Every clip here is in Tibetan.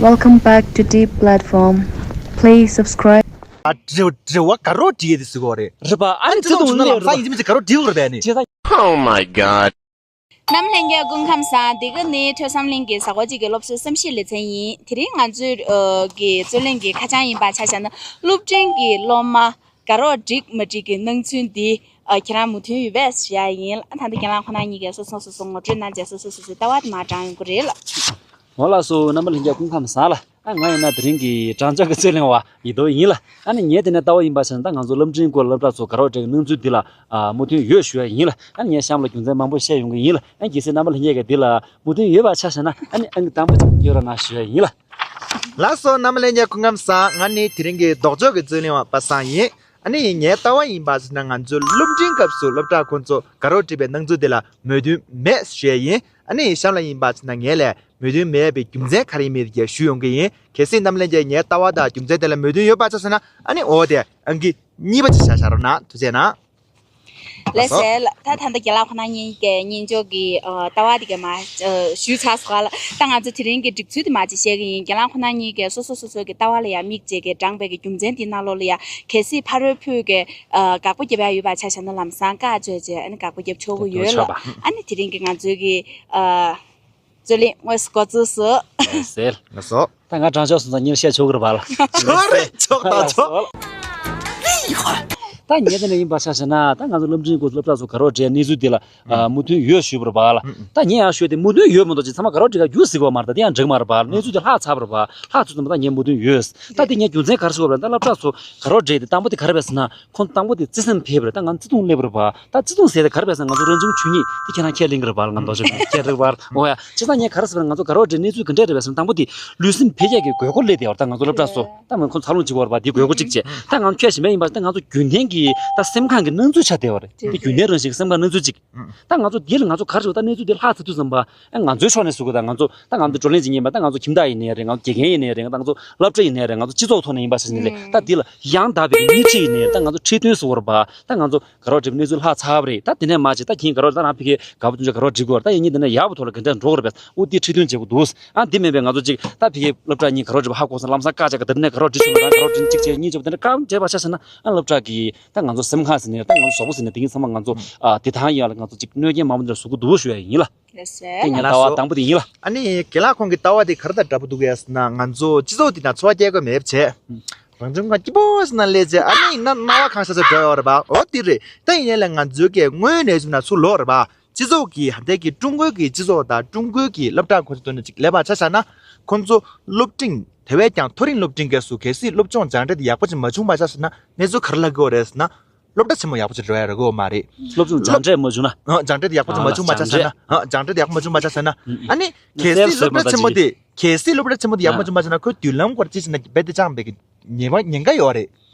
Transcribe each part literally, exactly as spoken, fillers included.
Welcome back to Deep Platform. Please subscribe. ཨ་དྲི་དྲི་བ་དགའ་རོགས་དྲི་ཡས་དེ་ཟེར་གོ་རེད། རེད་པ། ཨ་ནི་ཨ་ནི་ཚེ་ཚེ་ཐུང་ཐུང་ལ་ལམ་སང་ཡིན་གཅིག་མིན་གཅིག་དགའ་རོགས་དྲི་དགོས་རེད་པས་ནི། བྱས་ཙང་། Oh my god. གནམ་ལྷན་རྒྱས་སྐུ་ཁམས་བཟང་། འདི་ག་ནི་ཐོས་བསམ་གླིང་གི་གཟའ་འཁོར་གཅིག་གི་སློབ་གསོའི་བསམ་གཞིགས་ལེ་ཚན་ཡིན། དེ་རིང་ང་ཚོའི་ཨ་གི་རྩོད་གླེང་གི་ཁ་བྱང་ཡིན་པ་ཆ་བཞག་ན། སློབ་འབྲིང་གི་སློབ་མ་དགའ་རོགས་འགྲིག་མ་འགྲིག་གི་སྣང་ཚུལ་འདི་ཨ་ཁྱེད་རང་མོས་མཐུན་ཡོད་པས་ཞུ་ཡ་ཡིན། ཨ་ད་ལྟ་རྒན་ལགས་ཁོ་ན་གཉིས་ཀས་སོ་སོ་སོ་སོ་ངོ་སྤྲོད་གནང་རྗེས་སོ་སོ་སོ་སོའི་ལྟ་བ་དེ་མར་དྲངས་ཡོང་གི་རེད་ལ། འོ་ལགས་སོ། རྣམ་པ་ལྷན་རྒྱས་སྐུ་ཁམས་བཟང་ལ། ཨ་ང་ཡིན་ན་དེ་རིང་གི་དྲང་ཕྱོགས་ཀྱི་རྩོད་གླེང་བ་ཡིན་དོ་ཡིན་ལ། ཨ་ནི་ངས་དེ་ནས་ལྟ་བ་ཡིན་པ་བྱས་ན་ད་ང་ཚོ་སློབ་འབྲིང་སྐོར་སློབ་གྲྭ་ཚོ་དགའ་རོགས་འགྲིག་གི་སྣང་ཚུལ་འདི་ལ་ཨ་མོས་མཐུན་ཡོད་ཞུ་ཡ་ཡིན་ལ། ཨ་ནི་ངས་གཤམ་ལ་རྒྱུ་མཚན་མང་པོ་བཤད་ཡོང་གི་ཡིན་ལ། ཨ་གལ་སྲིད་རྣམ་པ་ལྷན་རྒྱས་ཀྱིས་འདི་ལ་མོས་མཐུན་ཡོད་པ་ཆ་བཞག་ན། ཨ་ནི་ཨང་ཀི་དང་པོ་གཅིག་སྐྱོན་རོགས་གནང་ཞུ་ཡ་ཡིན་ལ། ལགས་སོ། རྣམ་པ་ལྷན་རྒྱས་སྐུ་ཁམས་བཟང་། ང་ནི་དེ་རིང་གི་ལྡོག་ཕྱོགས་ཀྱི་རྩོད་གླེང་བ་པ་སངས་ཡིན། ཨ་ནི་ངའི་ལྟ་བ་ཡིན་པ་ཟེར་ན་ང་ཚོའི་སློབ་འབྲིང་སྐབས་སུ་སློབ་གྲྭ་ཁོང་ཚོ་དགའ་རོགས་བསྒྲིགས་པའི་སྣང་ཚུལ་དེ་ལ་མོས་མཐུན་མེད་ཞུ་ཡས་ཡིན། ཨ་ནི་གཤམ་ལ་ཡིན་པ་ཟེར་ན་ངས་ལས་མོས་མཐུན་མེད་པའི་རྒྱུ་མཚན་ག་རེ་ཡིན་མིན་དེ་ཞུ་ཡོང་གི་ཡིན། གལ་སྲིད་རྣམ་པ་ལྷན་རྒྱས་ངའི་ལྟ་བ་དང་རྒྱུ་མཚན་དེ་ལ་མོས་མཐུན་ཡོད་པ་ཆ་བཞག་ན། ཨ་ནི་འོ་དེ་ཨང་ཀི་གཉིས་པ་ཅིག་བཞག་བཞག་རོགས་གནང་། ཐུགས་རྗེ་གནང་། ལགས་སོ། ལགས་སོ། ད་ད་ལྟ་རྒན་ལགས་ཁོ་ན་གཉིས་ཀའི་སྙན་ཅོག་གི་ཨ་ལྟ་བ་དེ་ག་མ་ཨ་ཞུས་ཚར་སོང་ལ། ད་ང་ཚོ་དེ་རིང་གི་སྒྲིག་ཚུལ་དེ་མ་ཅིག་བཤད་གི་ཡིན། རྒན་ལགས་ཁོ་ན་གཉིས་ཀས་སོ་སོ་སོ་སོའི་གི་ལྟ་བ་ལ་ཡ་དམིགས་བྱས་ཀྱི་དྲངས་པའི་གི་རྒྱུ་མཚན་དེ་ནང་ལོགས་ལ་ཡ་གལ་སྲིད་ཕ་རོལ་ཕུད་ཀྱི་ཨ་དགག་པ་རྒྱབ་ཡ་ཡོད་པ་ཆ་བཞག་ན་ལམ་སང་བཀའ་བཅོལ་བྱས། ཨ་ནི་དགག་པ་རྒྱབ་ཆོག་གི་ཡོད་ལ། ཨ་ནི་དེ་རིང་གི་ང་ཚོའི་གི་ཨ་རྩོད་གླེང་དངོས་སུ་འགོ་ཚུགས་སོང་། ཟེར། ལགས་སོ། ད་ང་དྲང་ཕྱོགས་སོང་ཙང་གཉིས་བཤད་ཆོག་གི་རེད་པ་ལ། ཆོག་རེད། ཆོག་ད་ཆོག་ད་ངས་དེ་ནས་ཡིན་པ་ཆ་བཞག་ན་ད་ང་ཚོ་སློབ་འབྲིང་སྐོར་སློབ་གྲྭ་ཚོ་དགའ་རོགས་བསྒྲིགས་གནས་ཚུལ་འདི་ལ་ཨ་མོས་མཐུན་ཡོད་ཞུས་པ་རེད་པ་ལ། ད་ངས་ཡང་ཞུས་ཏེ་མོས་མཐུན་ཡོད་མི་འདུག་ཅེས་ཚང་མ་དགའ་རོགས་བསྒྲིགས་ག་རྒྱུགས་ཟེར་གོ་མ་རེད། ད་དེ་ཡང་འགྲིག་མ་རེད་པ། གནས་ཚུལ་དེ་ལྷག་ཚར་བ་རེད་པ། ལྷག་ཚུལ་ཙམ་པ་ད་ངས་མོས་མཐུན་ཡོད། ད་དེ་ངས་རྒྱུ་མཚན་ག་རེ་ཞུ་དགོས་རེད། ད་སློབ་གྲྭ་ཚོ་དགའ་རོགས་བསྒྲིགས་ཏེ་དང་པོ་དེ་ག་རེ་རེད་ཟེར་ན། ཁོང་དང་པོ་དེ་བརྩེ་སེམས་འཕེལ་བ་རེད། ད་ང་བརྩེ་དུང་སླེབས་པ་རེད་པ། ད་བརྩེ་དུང་ཟེར་དེ་ག་རེ་རེད་ཟེར་ན་ང་ཚོ་རང་བྱུང་ཆོས་ཉིད་དེ་ཁྱེད་རང་ཁས་ལེན་གི་རེད་པ་ལ། ང་རྡོ་རྗེ་ཁྱེད་རེད་པ་ལ། འོ་ཡ། བྱས་ཙང་ངས་ག་རེ་ཟེར་བ་ན་ང་ཚོ་དགའ་རོགས་བསྒྲིགས་གནས་ཚུལ་ག་འདྲས་རེད་པས་ཟེར་ན། དང་པོ་དེ་ལུས་སེམས་འཕེལ་རྒྱས་ཀྱི་དགོས་མཁོ་སླེབས་བསྡད་པ་རེད། ད་ང་ཚོ་སློབ་གྲྭ་ཚོ་ད་མ་ཁོང་འཚར་ལོངས་བྱེད་དགོས་རེད་པ། དེ་དགོས་མཁོ་གཅིག་བྱས། ད་ང་ཚོ་ཁྱོད་ཞིག་མེད་ཡིན་པ་ད་ང་ཚོ་རྒྱུན་ལྡན་གྱི་ད་སེམས་ཁམས་ཀྱི་སྣང་ཚུལ་ཆགས་བསྡད་པ་རེད། དེ་རྒྱུན་ལྡན་རང་བཞིན་གྱི་སེམས་ཁམས་སྣང་ཚུལ་གཅིག་ད་ང་ཚོ་འདི་ལ་ང་ཚོ་ག་རེ་ཞུ། ད་གནས་ཚུལ་འདི་ལྷག་ཚར་དུས་ཙམ་པ། ཨ་ང་ཚོའི་ཕྱོགས་ནས་ཞུ་གི། ད་ང་ཚོ་ད་ང་ཚོ་བགྲོ་གླེང་བྱེད་མཁན་ཡིན་པ། ད་ང་ཚོ་ཁྱིམ་བདག་ཡིན་ནའི་རེད། ང་ཚོ་དགེ་རྒན་ཡིན་ནའི་རེད། ང་ཚོ་དགེ་རྒན་ཡིན་ནའི་རེད། ང་ཚོ་སྤྱི་ཚོགས་ཐོག་ནས་ཡིན་པ་ཆ་བཞག་ནའི་ལས། ད་འདི་ལ་ཡང་དག་པའི་སྣེ་ཁྲིད་ཡིན་ནའི་རེད། ད་ང་ཚོ་ཁྲིད་སྟོན་ཞུ་དགོས་རེད་པ། ད་ང་ཚོ་དགའ་རོགས་བསྒྲིགས་གནས་ཚུལ་ལྷག་ཚར་བ་རེད། ད་དེ་ནས་མ་བྱེད། ད་ཁྱེད་དགའ་རོགས་ད་རང་ཕ་གིར་དགའ་པོ་བསྟུན་ཆོག་དགའ་རོགས་བསྒྲིགས་དགོས་རེད། ད་ཡིན་གཉིས་དེ་ནས་ཡག་པོ་ཐོག་ལ་ག་འདྲས་འགྲོ་དགོས་རེད་པས། ཨོ་འདི་ཁྲིད་སྟོན་བྱེད་དགོས་འདུག་ཨ་འདི་མིན་པའི་ང་ཚོ་གཅིག་ད་ཕ་གིའི་སློབ་གྲྭ་གཉིས་དགའ་རོགས་བསྒྲིགས་པ་ཧ་གོ་སོང་། ལམ་སང་བཀའ་བཅག་གི། དེ་ནས་དགའ་རོགས་བསྒྲིགས་ཆོག་མི་འདུག་དགའ་རོགས་བསྒྲིགས་གཅིག་བྱས་གཉིས་བྱས། དེ་ནས་བཀའ་བྱས་པ་ཆ་བཞག་ན། ཨ་སློབ་གྲྭ་གི་ད་ང་ཚོ་སེམས་ཁམས་ཟེར་ནས། ད་ང་ཚོ་བཟོ་པོ་ཟེར་ནས། དེ་གིན་ཚང་མ་ང་ཚོ་ཨ་བདེ་ཐང་ཡོང་ཡ་ལ་ང་ཚོ་གཅིག་གནོད་སྐྱོན་མང་པོ་འདི་འདྲ་བཟོ་གི་འདུག་ཞུ་ཡ་ཡིན་ལ། ལགས་སོ། དེ་ངའི་ལྟ་བ་དང་པོ་དེ་ཡིན་ལ། ཨ་ནི་རྒན་ལགས་ཁོང་གི་ལྟ་བ་དེ་ག་རེ་དང་འདྲ་པོ་འདུག་ཡ་ཟེར་ན། ང་ཚོ་སྤྱི་ཚོགས་འདི་ནང་འཚོ་བ་སྐྱེལ་དགོས་མེད་བྱས། རང་བྱུང་ཁམས་སྐྱིད་པོ་ཟེར་ན་སླེབས་བྱས། ཨ་ནི་ན་སྣང་བ་གང་ཤར་ཤར་འགྲོ་ཡོད་རེད་པ། འོ་དེ་རེད། ད་ཡིན་ནའི་ལས་ང་ཚོའི་གི་དངོས་ཡོད་གནས་ཚུལ་ནང་ཚུར་ལོག་རེད་པ། སྤྱི་ཚོགས་ཀྱི་ཧ་འདས་ཀྱི་ཀྲུང་གོའི་གི་སྤྱི་ཚོགས་དང་ཀྲུང་གོའི་གི་སློབ་གྲྭ་ཁོ་ཚོ་དོན་ནས་ཅིག་ལས་པ་ཆ་བཞག་ན། ཁོ་ཚོ་སློབ་འབྲིང་དེ་བས་ཀྱང་མཐོ་རིམ་སློབ་འབྲིང་སྐབས་སུ་གལ་སྲིད་སློབ་སྦྱོང་སྦྱངས་འབྲས་དེ་ཡག་པོ་ཅིག་མ་བྱུང་བ་ཆ་བཞག་ན། གནས་ཚུལ་ག་རེ་ལྷག་གི་ཡོད་རེད་ཟེར་ན། སློབ་གྲྭ་ཆེན་མོ་ཡག་པོ་ཅིག་འགྲོ་ཡ་རག་གི་ཡོད་མ་རེད། སློབ་སྦྱོང་སྦྱངས་འབྲས་མ་བྱུང་ན། ཨ་སྦྱངས་འབྲས་དེ་ཡག་པོ་ཅིག་མ་བྱུང་བ་ཆ་བཞག་ན། ཨ་སྦྱངས་འབྲས་དེ་ཡག་པོ་མ་བྱུང་བ་ཆ་བཞག་ན། ཨ་ནི་གལ་སྲིད་སློབ་གྲྭ་ཆེན་མོ་དེ་གལ་སྲིད་སློབ་གྲྭ་ཆེན་མོ་དེ་ཡག་པོ་མ་བྱུང་བ་ཆ་བཞག་ན། ཁོའི་མདུན་ལམ་སྐོར་ཅི་ཞིག་ན་རྦད་དེ་བཅངས་པའི་གི་ཉེན་པ་ཉེན་ཁ་ཡོད་རེད།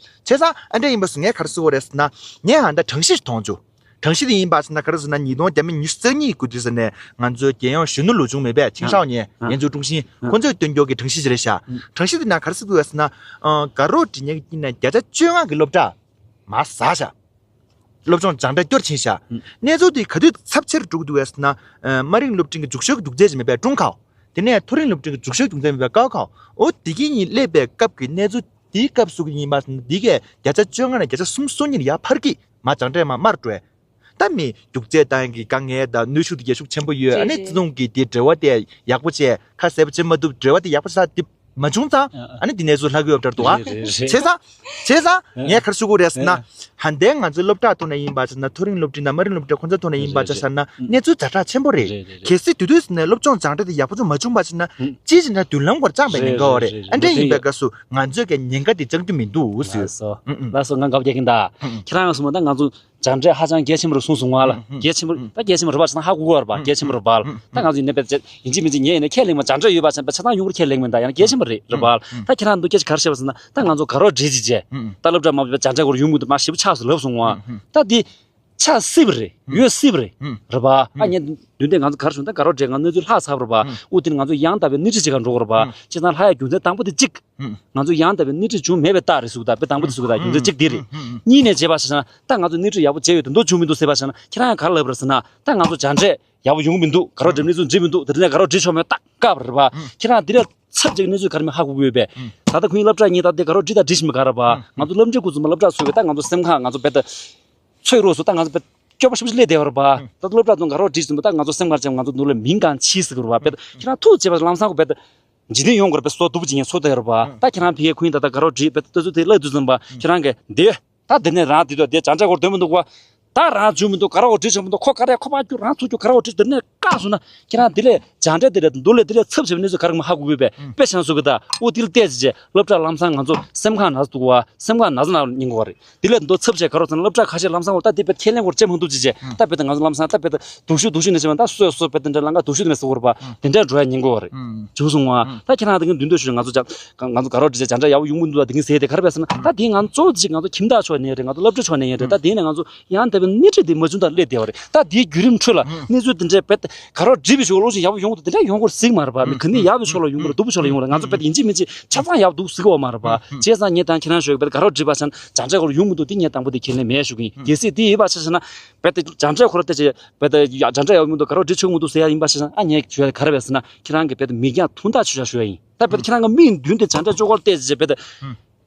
བྱས་ཙང་ཨ་འདྲ་ཡིན་པ་སོང་། ངས་ག་རེ་ཟེར་དགོས་རེད་ཟེར་ན། ངས་ཨ་འདྲ་གྲངས་གཞི་ཞིག་མཐོང་བྱུང་། གྲངས་གཞི་དེ་ཡིན་པ་ཟེར་ན་ག་རེ་ཟེར་ན། ཉིས་སྟོང་བརྒྱ་མེད་ཉི་ཤུ་རྩ་གཉིས་དགུ་དུས་ཟེར་ནས་ང་ཚོའི་རྒྱལ་ཡོངས་གཞོན་ནུ་ལོ་ཆུང་མེད་པས་ཆིང་ཧྲའོ་ཉེན་ཡན་ཅུའུ་ཀྲུང་ཤིན་ཁོ་ཚོས་བཏོན་རྒྱུ་གི་གྲངས་གཞི་ཞིག་རེད་ཤག་གྲངས་གཞི་དེ་ནང་ག་རེ་ཟེར་གྱི་ཡོད་ཟེར་ན། ཨ་དགའ་རོགས་སྒྲིག་མཁན་གྱི་དཀྱིལ་ནས་བརྒྱ་ཆ་བཅོ་ལྔ་གི་སློབ་གྲྭ་མར་ཟག་ཤག་སློབ་སྦྱོང་སྦྱངས་འབྲས་སྐྱོར་ཕྱིན་ཤག་གནས་ཚུལ་དེ་ག་དུས་ཚབས་ཆེར་འགྲོ་གི་འདུག་ཟེར་ན། ཨ་དམའ་རིམ་སློབ་འབྲིང་གི་འཛུགས་ཞུགས་ཀྱི་རྒྱུ་རྩལ་ཅིག་མེད་པའི་ཀྲུང་ཁའོ། དེ་ནས་མཐོ་རིམ་སློབ་འབྲིང་གི་འཛུགས་ཞུགས་རྒྱུ་རྩལ་མེད་པའི་ཀའོ་ཁའོ། འོ་དེ་གཉིས་གཉིས་སླེབས་པའི་སྐབས་ཀྱི་གནས་ཚུལ་དེའི་སྐབས་སུ་གི་ཡིན་པ་ཟེར་ན། འདི་གས་བརྒྱ་ཆ་བཅོ་ལྔ་ནས་བརྒྱ་ཆ་སུམ་ཅུ་སོ་གཉིས་ལ་ཡར་འཕར་གྱི་མར་སྦྱངས་འབྲས་མར་དམའ་རུ་འགྲོ་བས། ད་མི་རྒྱུ་རྩལ་བཏང་གི་དཀའ་ངལ་དང་གནོན་ཤུགས་དེ་རྒྱ་ཤུགས་ཆེན་པོ་ཡོད། ཨ་ནི་རེད་བརྩེ་དུང་གི་དེ་འབྲེལ་བ་དེ་ཡག་པོ་བྱས། ཁ་གསལ་པོ་བྱེད་མ་ཐུབ། འབྲེལ་བ་དེ་ཡག་པོ་བྱས་དེ་མ་བྱུང་ཙང་། ཨ་ཨ་ནི་དེ་གནས་ཚུལ་ལྷག་གི་ཡོད་པ་འདྲ་འདུག་ཨ། རེད་རེད་རེད། བྱས་ཙང་བྱས་ཙང་ཨ་ངས་ག་རེ་ཞུ་དགོས་རེད་ཟེར་ན། ཨ་ཧན་ཏེ་ང་ཚོའི་སློབ་གྲྭ་ཐོག་ནས་ཡིན་པ་ཟེར་ན། མཐོ་རིམ་སློབ་འབྲིང་དང་དམའ་རིམ་སློབ་འབྲིང་ཁོང་ཚོའི་ཐོག་ནས་ཡིན་པ་ཆ་བཞག་ན། གནས་ཚུལ་ཛ་དྲག་ཆེན་པོ་རེད། རེད་རེད་རེད། གལ་སྲིད་དེ་དུས་ནས་སློབ་སྦྱོང་སྦྱངས་འབྲས་དེ་ཡག་པོ་ཅིག་མ་བྱུང་བ་ཆ་བཞག་ན། ཨ་ཅི་ཞིག་ན་མདུན་ལམ་སྐོར་བཅངས་པའི་ཉེན་ཁ་ཡོད་རེད། རེད་རེད། ཨ་འདྲ་ཡིན་པའི་སྐབས་སུ་ང་ཚོས་ཀྱི་ཉེན་ཁ་དེ་བཅང་རྒྱུ་མི་འདུག་ཟེར། ལགས་སོ། ཨ་ཨ་ལགས་སོ། ང་དགའ་པོ་རྒྱག་གིན་ད། ཨ་ཨ་ཁྱེད་རང་གསུངས་པ་ད་ང་ཚོ་སྦྱངས་འབྲས་ཧ་ཅང་གལ་ཆེན་པོ་རེད་གསུངས་སོང་ང་ལ། ཨ་ཨ་གལ་ཆེན་པོ་ཨ་ཨ་ད་གལ་ཆེན་པོ་རེད་པ་ཆ་ན་ཧ་གོ་གི་ཡོད་རེད་པ། ཨ་ཨ་གལ་ཆེན་པོ་རེད་པ་ལ། ཨ་ཨ་ད་ང་ཚོ་ཡིན་ནའི་བེད་སྤྱད་ཡིན་གཅིག་མིན་གཅིག་ངས་ཡིན་ན་ཁས་ལེན་མ། སྦྱངས་འབྲས་ཡོད་པ་ཆ་ན་ཆ་ཚང་ཡོང་གི་རེད། ཁས་ལེན་མིན་ད་ཡང་ན་གལ་ཆེན་པོ་རེད་རེད་པ་ལ། ཨ་ཨ་ད་ཁྱེད་རང་འདུག་སྐད་ཆ་ག་རེ་བཤད་པ་ཟེར་ན། ད་ང་ཚོ་དགའ་རོགས་སྒྲིག་ཅིག་བྱས། ཨ་ཨ་ད་སློབ་གྲྭ་མ་ཕེབས་པ་སྦྱངས་འབྲས་སྐོར་ཡོང་གི་འདུག་མ་ཞེ་པོ་ཆགས་སོང་ལབ་སོང་ང་། ཨ་ཨ་ད་འདི་ཆགས་སྲིད་པ་རེད། ཨུམ། ཡོད་སྲིད་པ་རེད། ཨུམ། རེད་པ། ཨ་ཨུམ། ངས་མདུན་དེ་ང་ཚོ་ག་རེ་ཞུ་ན། ད་དགའ་རོགས་སྒྲིག་ང་གནས་ཚུལ་ལྷག་ཚར་བ་རེད་པ། ཨུམ། འོ་དེ་ནི་ང་ཚོ་ཡང་དག་པའི་སྣེ་ཁྲིད་བྱེད་གར་འགྲོ་དགོས་རེད་པ། ཨུམ། བྱས་ཙང་ལྷག་ཡ་རྒྱུ་མཚན་དང་པོ་དེ་གཅིག་ཨུམ། ང་ཚོ་ཡང་དག་པའི་སྣེ་ཁྲིད་བྱུང་མེད་པའི་རྟགས་རེད་ཟེར་གི། ད་དཔེ་དང་པོ་དེ་ཟེར་གི། ད་རྒྱུ་མཚན་གཅིག་དེ་རེད། ཨུམ། ཨུམ། གཉིས་ནས་བྱས་པ་ཞིག་བྱས་ན། ད་ང་ཚོ་སྣེ་ཁྲིད་ཡག་པོ་བྱས་ཡོད་དེ་འདུག་བྱུང་མི་འདུག་ཟེར་བ་བྱས་ན། ཁྱེད་རང་ཡང་ག་རེ་ལབ་རེད་ཟེར་ན། ད་ང་ཚོ་སྦྱངས་འབྲས་ཡག་པོ་ཡོང་གི་མི་འདུག་དགའ་རོགས་སྒྲིག་གནས་ཚུལ་འགྲིག་མི་འདུག་དེ་འདྲ་ནས་དགའ་རོགས་སྒྲིག་ཆོག་མེད་རྟགས་བཀག་པ་རེད་པ། ཨུམ། ཁྱེད་རང་འདི་འདྲ་ ཚབ་ཅིག་གནས་ཚུལ་ག་རེ་མིན་ཧ་གོ་གི་ཡོད་པས། ད་ལྟ་ཁོང་གཉིས་སློབ་གྲྭ་གཉིས་ད་དེ་ག་རོ་འབྲི་དང་འབྲི་བཞིན་པ་ག་རེ་བ། ང་ཚོ་སློབ་འབྲིང་སྐུ་ཚོགས་མ་སློབ་གྲྭ་ཚོས་གི་ད་ང་ཚོ་སེམས་ཁ་ང་ཚོ་རྦད་དེ་ཚོད་རོགས་སུ་ད་ང་ཚོ་རྦད་སྐྱོ་པོ་ཞེ་པོ་ཅིག་སླེབས་བསྡད་པ་རེད་པ། ད་ལྟ་སློབ་གྲྭ་ཚོ་ག་རོ་བྲིས་ཟིན་པ་ད་ང་ཚོ་སེམས་ཁར་བྱས་ང་ཚོ་ནུ་ལ་མིང་གང་ཕྱིས་ཟེར་གི་རེད་པ། དཔེ་ཁྱེད་རང་ཐུགས་རྗེ་ཆེ་ལམ་སང་ཁོ་དཔེ་འཇིག་རྟེན་ཡོང་དགོས་པའི་བཟོ་འདུག་པ་ཅིག་ངས་ཚོར་བསྡད་ཡོད་རེད་པ། ད་ཁྱེད་རང་ཕ་གིའི་ཁོང་ད་ལྟ་ག་རོ་བྲིས་པའི་ལྟ་ཚུལ་དེ་བསླབ་དུས་ཙམ་པ་ཁྱེད་རང་གིས་འདི་ད་འདི་ནས་རང་འདི་དོ་དེ་སྦྱང་འབྲས་སྐོར་འདོན་མི་འདུག་པ། ད་རང་འཇུ་མི་འདུག་ག་རོ་བྲིས་ཆོག་མི་འདུག་ཁོ་ག་རེ་ཁོ་པ་རྒྱུ་རང་ཚུགས་རྒྱུ་ག་རོ་བྲིས་འདི་ནས་བཀག་སོང་ན་ཁྱེད་རང་འདི་ལས་སྦྱང་འབྲས་འདི་ལས་འདུག་ལས་འདི་ལས་ཚབ་ཆེ་བའི་གནས་ཚུལ་ག་རེ་མ་ཧ་གོ་གི་པས་དཔེ་བྱང་སུ་གི་ད་ཨོ་དེ་ལ་བལྟས་ཅི་བྱས་སློབ་གྲྭ་ལམ་སང་ང་ཚོ་སེམས་ཁ་ན་ཟུག་བ་སེམས་ཁ་ན་ཟུག་ན་ཉིན་གོ་བ་རེད། དེ་ལས་མདོ་ཚབ་བྱས་ག་རོ་ཚང་སློབ་གྲྭ་ཁ་ཤས་ལམ་སང་འོ་ད་དེ་བས་ཁས་ལེན་སྐོར་བྱེད་མ་ཐུབ་ཅི་བྱས་ད་བས་ད་ང་ཚོ་ལམ་སང་ད་བས་ད་སྡུག་ཤོས་སྡུག་ཤོས་ནས་བྱས་ན་ད་སོས་སོ་བས་ད་འདྲ་ལང་ཀ་སྡུག་ཤོས་དེ་མེད་སོ་བར་པ་དེ་འདྲ་འགྲོ་ཡ་ཉེན་ཁ་རེད། བྱུང་སོང་བ་ད་ཁྱེད་རང་དེ་གི་མདུན་དུ་ཞུ་ང་ཚོ་ཅག་ང་ཚོ་ག་རོ་འདྲི་བྱས་སྦྱང་འབྲས་ཡག་པོ་ཡོང་གི་འདུག་ད་དེ་ང་ཚོ་གཙོ་བོ་ཅིག་ང་ཚོ་ཁྱིམ་བདག་ཕྱོགས་ནས་རེད་ང་ཚོ་སློབ་གྲྭ་ཕྱོགས་ནས་ཡིན་རེད་ད་དེ་ནས་ང་ཚོ་ཡང་དེ་བས་སྣེ་ཁྲིད་དེ་མ་བྱུང་ད་སླེབས་བསྡད་པ་རེད། ད་དེའི་བརྒྱུད་རིམ་ཁྲོད་ལ་གནས་ཚུལ་དེ་འདྲས་བས་ག་རོ་འདྲི་བའི་ཞོར་ལོག་ཅིག་ཡག་པོ་ཡོང་གི་འདུག་དེ་འདྲ་ཡོང་གི་རེད་ཟིག་མ་རེད་པ་མི་ག་ནས་ཡག་པའི་ཕྱོགས་ལ་ཡོང་གི་རེད་སྡུག་པོ་ཕྱོགས་ལ་ཡོང་གི་རེད་ང་ཚོ་བས་ཡིན་གཅིག་མིན་གཅིག་ཆ་ཚང་ཡག་འདུག་ཟིག་འོ་མ་རེད་པ། བྱས་ཙང་ངས་ད་ཁྱེད་རང་ཞོགས་བས་ག་རོ་འདྲི་བ་ཆ་ན་སྦྱང་འབྲས་སྐོར་ལ་ཡོང་མི་འདུག་དེ་ངས་དང་པོ་དེ་ཁས་ལེན་མེད་ཞུ་གི་ཡིན། གལ་སྲིད་དེ་ཡིན་པ་ཆ་བཞག་ན། བས་ད་སྦྱང་འབྲས་ཁོ་ར་ཏེ་ཅེ། བས་ད་སྦྱང་འབྲས་ཡག་མི་འདུག་ག་རོ་འདྲི་ཆོག་མི་འདུག་ཟེར་ཡ་ཡིན་པ་ཞིག་ཨ་ཉེ་ཞུ་ཡ་ག་རེ་བས་ཟེར་ན་ཁྱེད་རང་གི་བས་ད་མིག་རྒྱང་ཐུང་ཐག་ཆོད་ཡ་ཞུ་ཡ་ཡིན། ད་བས་ད་ཁྱེད་རང་གི་མིག་མདུན་དེ་སྦྱང་འབྲས་ཅོག་གོར་བལྟས་ཅེ་བས་ད།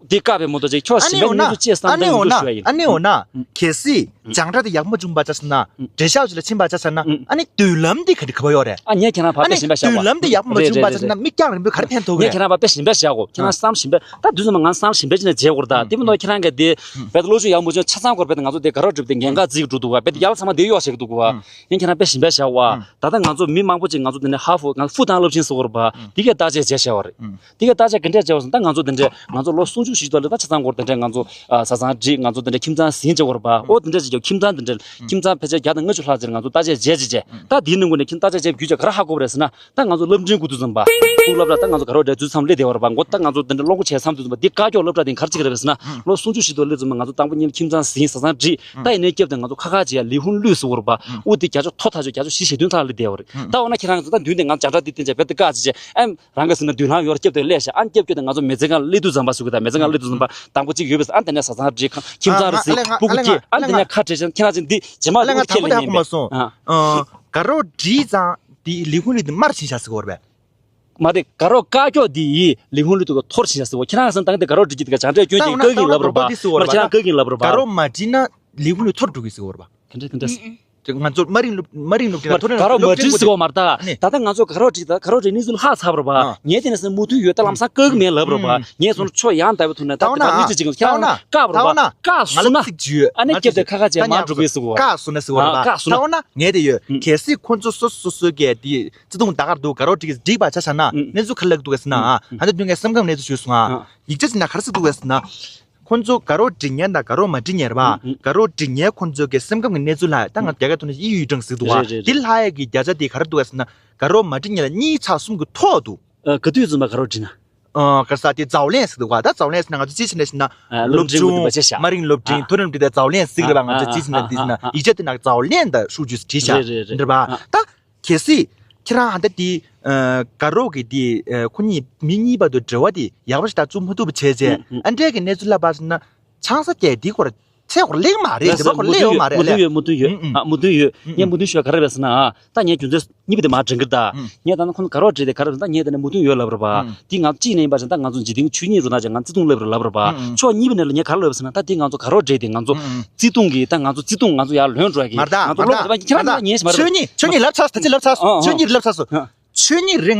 དེ་བཀག་པའི་མོ་ཏོ་ཅེ་ཁྱོད་ཨ་ནི་ཞིམ་པའི་འོ་ན་གནས་ཚུལ་ཅེས་བསམ་ཨ་ནི་འོ་ན་ཨ་ནི་འོ་ན་གལ་སྲིད་སྦྱང་འབྲས་དེ་ཡག་མོ་བྱུང་པ་ཆ་ཟེར་ན་འབྲས་ཤག་ཅིག་ལ་ཕྱིན་པ་ཆ་ཟེར་ན་ཨ་ནི་མདུན་ལམ་དེ་ག་དེ་ག་བ་ཡོད་རེད། ཨ་ཉེ་ཁྱེད་རང་ཕར་ཨ་ཏེ་ནི་ཞིམ་པ་བཞག་མདུན་གོ་ལམ་དེ་ཡག་མོ་རེད་བྱུང་པ་རེད་ཆ་ཟེར་ན་རེད་མིག་རྒྱང་རིང་པོས་ག་རེ་ཕན་ཐོགས་ཀྱི་ཉེ་རེད། ཁྱེད་རང་ཕར་དཔེ་ཞིམ་པ་བཞག་གོ་ཁྱེད་རང་བསམ་ཞིམ་པ་ད་དུས་ཚོད་མ་ང་བསམ་ཞིམ་པ་ཅིག་ནས་བརྗེད་གོ་རེད་ད་དེ་མིན་ནོ་ཁྱེད་རང་གི་དེ། བས་ད་ལོ་ཆུ་ཡག་མོ་ཆུ་ཆ་ཚང་སྐོར་བས་ད་ང་ཚོ་དེ་ག་རོ་སྒྲུབ་དེ་ངན་ཁག་རྩིས་འགྲོ་འདུག་བ་བས་ད་ཡག་ཚང་མ་དེ་གཡོག་བྱེད་ཀྱི་འདུག་བ། ཡིན་ཁྱེད་རང་དཔེ་ཞིམ་པ་བཞག་བ། ད་ལྟ་ང་ཚོ་མི་མང་པོ་ཅིག་ང་ཚོ་དེ་ནས་ཧ་ཧྥུ་ང་ཧྥུ་ཐང་སློབ་ཆེན་སོགས་རེད་པ། དེ་གས་བརྟག་དཔྱད་བྱས་བྱས་བ་རེད། དེ་གས་བརྟག་དཔྱད་ག་འདྲས་བྱས་བ་སོང་ད་ང་ཚོ་དེ་འདྲས་ང་ཚོ་ལོ་སུམ་ཅུ་བཞི་ཅུ་ལ་ད་ཆ་ཚང་སྐོར་དེ་འདྲས་ང་ཚོ་ས་ཚང་སྒྲིག་ང་ཚོ་དེ་འདྲས་ཁྱིམ་ཚང་ཟིན་བྱས་བ་རེད་པ། ཨོ་དེ་འདྲས་ཅིག་ཀྱང་ཁྱིམ་ཚང་དེ་འདྲས་ཁྱིམ་ཚང་ཕལ་ཆེར་བརྒྱ་དང་ལྔ་བཅུ་ལྷག་ཅིག་ང་ཚོ་བརྟག་དཔྱད་བྱས་བྱས་བྱས་ད་དེའི་ནང་ཁུལ་ནས་ཁྱིམ་བརྟག་དཔྱད་བྱས་བརྒྱུད་བྱས་ག་རེ་ཧ་གོ་བ་རེད་ཟེར་ན། ད་ང་ཚོ་སློབ་འབྲིང་དགུ་ཐུག་ཙམ་པ། ཕྲུ་གུ་སློབ་གྲྭ་ད་ང་ཚོ་ག་རོ་འདྲེ་དུས་མཚམས་སླེབས་བསྡད་པ་རེད་པ། མགོ་ད་ང་ཚོ་འདི་འདྲ་སློབ་འགོ་བྱས་མཚམས་དུས་ཙམ་པ་འདི་བཀའ་ཀྱོག་སློབ་གྲྭ་དེ་ག་རེ་བྱེད་ཀྱི་རེད་ཟེར་ན། ལོ་སུམ་ཅུ་བཞི་ཐོག་སླེབས་ཙམ་པ་ང་ཚོ་དང་པོ་ཉིད་ཁྱིམ་ཚང་ཟིན་ས་ཚང་སྒྲིག་ད་ཡིན་ནའི་སྐབས་དེ་ང་ཚོ་ཁ་ཁ་བྱེད་ཡ་ལི་ཧུན་ལུས་ཟེར་བ་རེད་པ། ཨུ་དེ་བརྒྱ་ཆ་མཐོ་ཐག་ཆོད་བརྒྱ་ཆ་བཞི་ཞེ་བདུན་ཐག་སླེབས་བསྡད་པ་རེད། ད་འོ་ན་ཁྱེད་རང་ཚོ་ད་མདུན་དེ་ང་སྦྱང་གྲྭ་འདི་བསྟན་བྱས་བེད་དེ་བཀག་བྱེད་བྱས་ཨེམ་རང་གི་ཟེར་ན་མདུན་ལམ་ཡོར་སྐྱབས་དེ་སླེབས་ཤག་ཨ་སྐྱབས་སྐྱབས་དེ་ང་ཚོ་མི་ཚེ་གང་སླེབས་དུས་ཙམ་པ་སུ་གི་ད་མི་ཚེ་གང་སླེབས་དུས་ཙམ་པ་དང་པོ་གཅིག་ཡོད་པས་ཨ་དེ་ནས་ས་ཚང་སྒྲིག་ཁྱིམ་ཚང་རེ་ཟིན་སྤུ་གུ་སྐྱེས་ཨ་དེ་ནས་ཁ་བྲལ་ཅན་ཁྱེད་རང་ཚོ་འདི་རྗེས་མ་ལས་ང་དང་པོ་དེ་ཧ་གོ་མ་སོང་། ག་རོ་བྲིས་ཙང་དེ་ལི་ཧུན་ལི་དེ་མར་ཕྱིན་ཤག་ཟེར་གོ་རེད་པས། མ་རེད་ག་རོ་བཀའ་ཀྱོག་འདི་ཡིས་ལི་ཧུན་ལི་དུ་ག་ཐོར་ཕྱིན་ཤག་ཟེར་གོ་ཁྱེད་རང་སང་དང་དེ་ག་རོ་བྲིས་ཀྱི་དེ་ག་སྦྱང་གྲྭའི་སྐྱོན་ཅིག་བཀག་གིན་ལབ་རེད་པ། མ་ཁྱེད་རང་བཀག་གིན་ལབ་རེད་པ། ག་རོ་མ་བྲིས་ན་ལི་ཧུན་ལི་ཐོར་འགྲོ་གི་ཟེར་གོ་རེད་པ། ག་འདྲ་ག་འདྲ། ང་ཚོ་དམའ་རིམ་སློབ་དམའ་རིམ་སློབ་གྲྭ་མཐོ་རིམ་ག་རོ་མ་བྲིས་ཟེར་གོ་མ་རེད་ད། ད་ལྟ་ང་ཚོ་ག་རོ་བྲིས་ད་ག་རོ་བྲིས་གནས་ཚུལ་ཧ་ཚ་བ་རེད་པ། ངས་དེ་ནས་སེ་མུ་མཐུད་ཡོད་ད་ལམ་སང་བཀག་གི་མེད་ལབ་རེད་པ། ངས་སོང་ཆོ་ཡང་ལྟ་བའི་ཐོག་ནས་ད་ད་ད་མི་ཚེ་ཅིག་ཁྱེད་རང་བཀག་རེད་པ། བཀག་སོང་ན་ཨ་ནི་སྐྱབས་དེ་ཁ་ཁ་བྱས་མ་འགྲོ་གི་ཟེར་གོ། བཀག་སོང་ན་ཟེར་གོ་རེད་པ། བཀག་སོང་ན་ད་འོ་ན་ངས་དེ་ཡོད་གལ་སྲིད་ཁོ་ཚོ་སོ་སོ་སོ་གས་དེ་བརྩེ་དུང་ད་གར་འདུག་ག་རོ་བྲིས་བྲིས་པ་ཆ་བཞག་ན་གནས་ཚུལ་ག་རེ་འདུག་གས་ཟེར་ན་ཨ་ད་དུས་ངས་སེམས་ཁམས་གནས་ཚུལ་ཞུས་སོང་ཨ། ཡིག་ཆ་ཟེར་ན་ག་རེ་ཟེར་འདུག་གས་ཟེར་ན། ཁོ་ཚོ་ག་རོ་འབྲི་མཁན་དང་ག་རོ་མ་འབྲི་མཁན་རེད་པ། ཨུ་ཨུ། ག་རོ་འབྲི་མཁན་ཁོ་ཚོ་གི་སེམས་ཁམས་ཀྱི་གནས་ཚུལ་ལ་ད་ང་རྒྱ་སྐད་ཐོག་ནས་ཨི་ཡུ་ཀྲང་ཟེར་འདུག་ག་རེད་རེད་རེད། དེ་ལྷག་ཡས་ཀྱི་བརྒྱ་ཆ་དེ་ག་རེ་འདུག་ག་ཟེར་ན་ག་རོ་མ་འབྲི་མཁན་ལ་གཉིས་ཆ་གསུམ་གྱི་ཐོག་འདུག་ཨ་ག་དུས་ཙམ་པ་ག་རོ་འབྲི་ན། ཨ་ག་ས་དེ་ཛའོ་ལན་ཟེར་འདུག་ག་ད་ཛའོ་ལན་ཟེར་ན་ང་ཚོ་ཅི་ཟེར་ན་ཟེར་ན་ཨ་སློབ་སློབ་སྦྱོང་སྦྱོང་དུ་བ་ཆ་བཞག་མ་རིང་སློབ་འབྲིང་ཨ་མཐོ་རིམ་འབྲི་དེ་ཛའོ་ལན་ཟེར་གི་རེད་པ། ང་ཚོ་ཨ་ཅི་ཟེར་ན་ཨ་དེ་ཟེར་ན་ཨ་ཡིག་ཆ་དེ་ན་ཛའོ་ལན་དང་ཧྲུའུ་ཅུས་བྲིས་ཤག་རེད་རེད་རེད། འདྲ་པ་ཨ་ད། གལ་སྲིད་ཁྱེད་རང་ཧ་ད་དེ་ཨ་ག་རོ་གི་དེ་ཨ་ཁོ་གཉིས་མི་གཉིས་བར་དུ་འབྲེལ་བ་དེ་ཡག་པོ་ཞིག་ད་བཙུགས་མ་ཐུབ་པ་བྱས་རྗེས་ཨ་འདྲས་ཀྱི་གནས་ཚུལ་ལ་བབས་ཟིན་ན་ཆང་ས་རྒྱས་དེ་སྐོར་ཚད་སྐོར་གླེང་མ་རེད། དེ་བ་སྐོར་གླེང་ཡོད་མ་རེད་ལས། མུ་མཐུད་ཡོད་མུ་མཐུད་ཡོད། ངས་མུ་མཐུད་ཞུ་བ་ག་རེ་རེད་ཟེར་ན་ད་ངས་རྒྱུ་མཚན་གཉིས་པ་དེ་མར་དྲན་གི་ད། ངས་ད་ནི་ཁོང་ག་རོ་བྲིས་ཏེ་ག་རེ་ཟེར་ན་ད་ངས་ད་ནི་མུ་མཐུད་ཡོད་ལབ་རེད་པ། དེ་ང་གཅིག་ནས་ཡིན་པ་ཟེར་ན་ད་ང་ཚོ་འཇིག་རྟེན་ཆོས་ཉིད་རུ་ན་ཅང་ང་བརྩེ་དུང་སླེབས་རེད་ལབ་རེད་པ། ཕྱོགས་གཉིས་པ་ནས་ལ་ངས་ག་རེ་ལབ་ཟེར་ན་ད་དེ་ང་ཚོ་ག་རོ་བྲིས་ཏེ་ང་ཚོ་བརྩེ་དུང་གི་ད་ང་ཚོ་བརྩེ་དུང་ང་ཚོ་ཡར་ལོན་འགྲོ་ཡ་གི་མ་རེད་ད་ང་ཚོ་མ་རེད་ད་སློབ་ཁྱེད་རང་ད་ངས་ཞིག་མ་རེད། ཆོས་ཉིད་ཆོས་ཉིད་ལབ་ཚར་ད་ཅི་ལབ་ཚར་སོང་ཨ་ཨ་ཆོས་ཉིད་ལབ་ཚར་སོང་།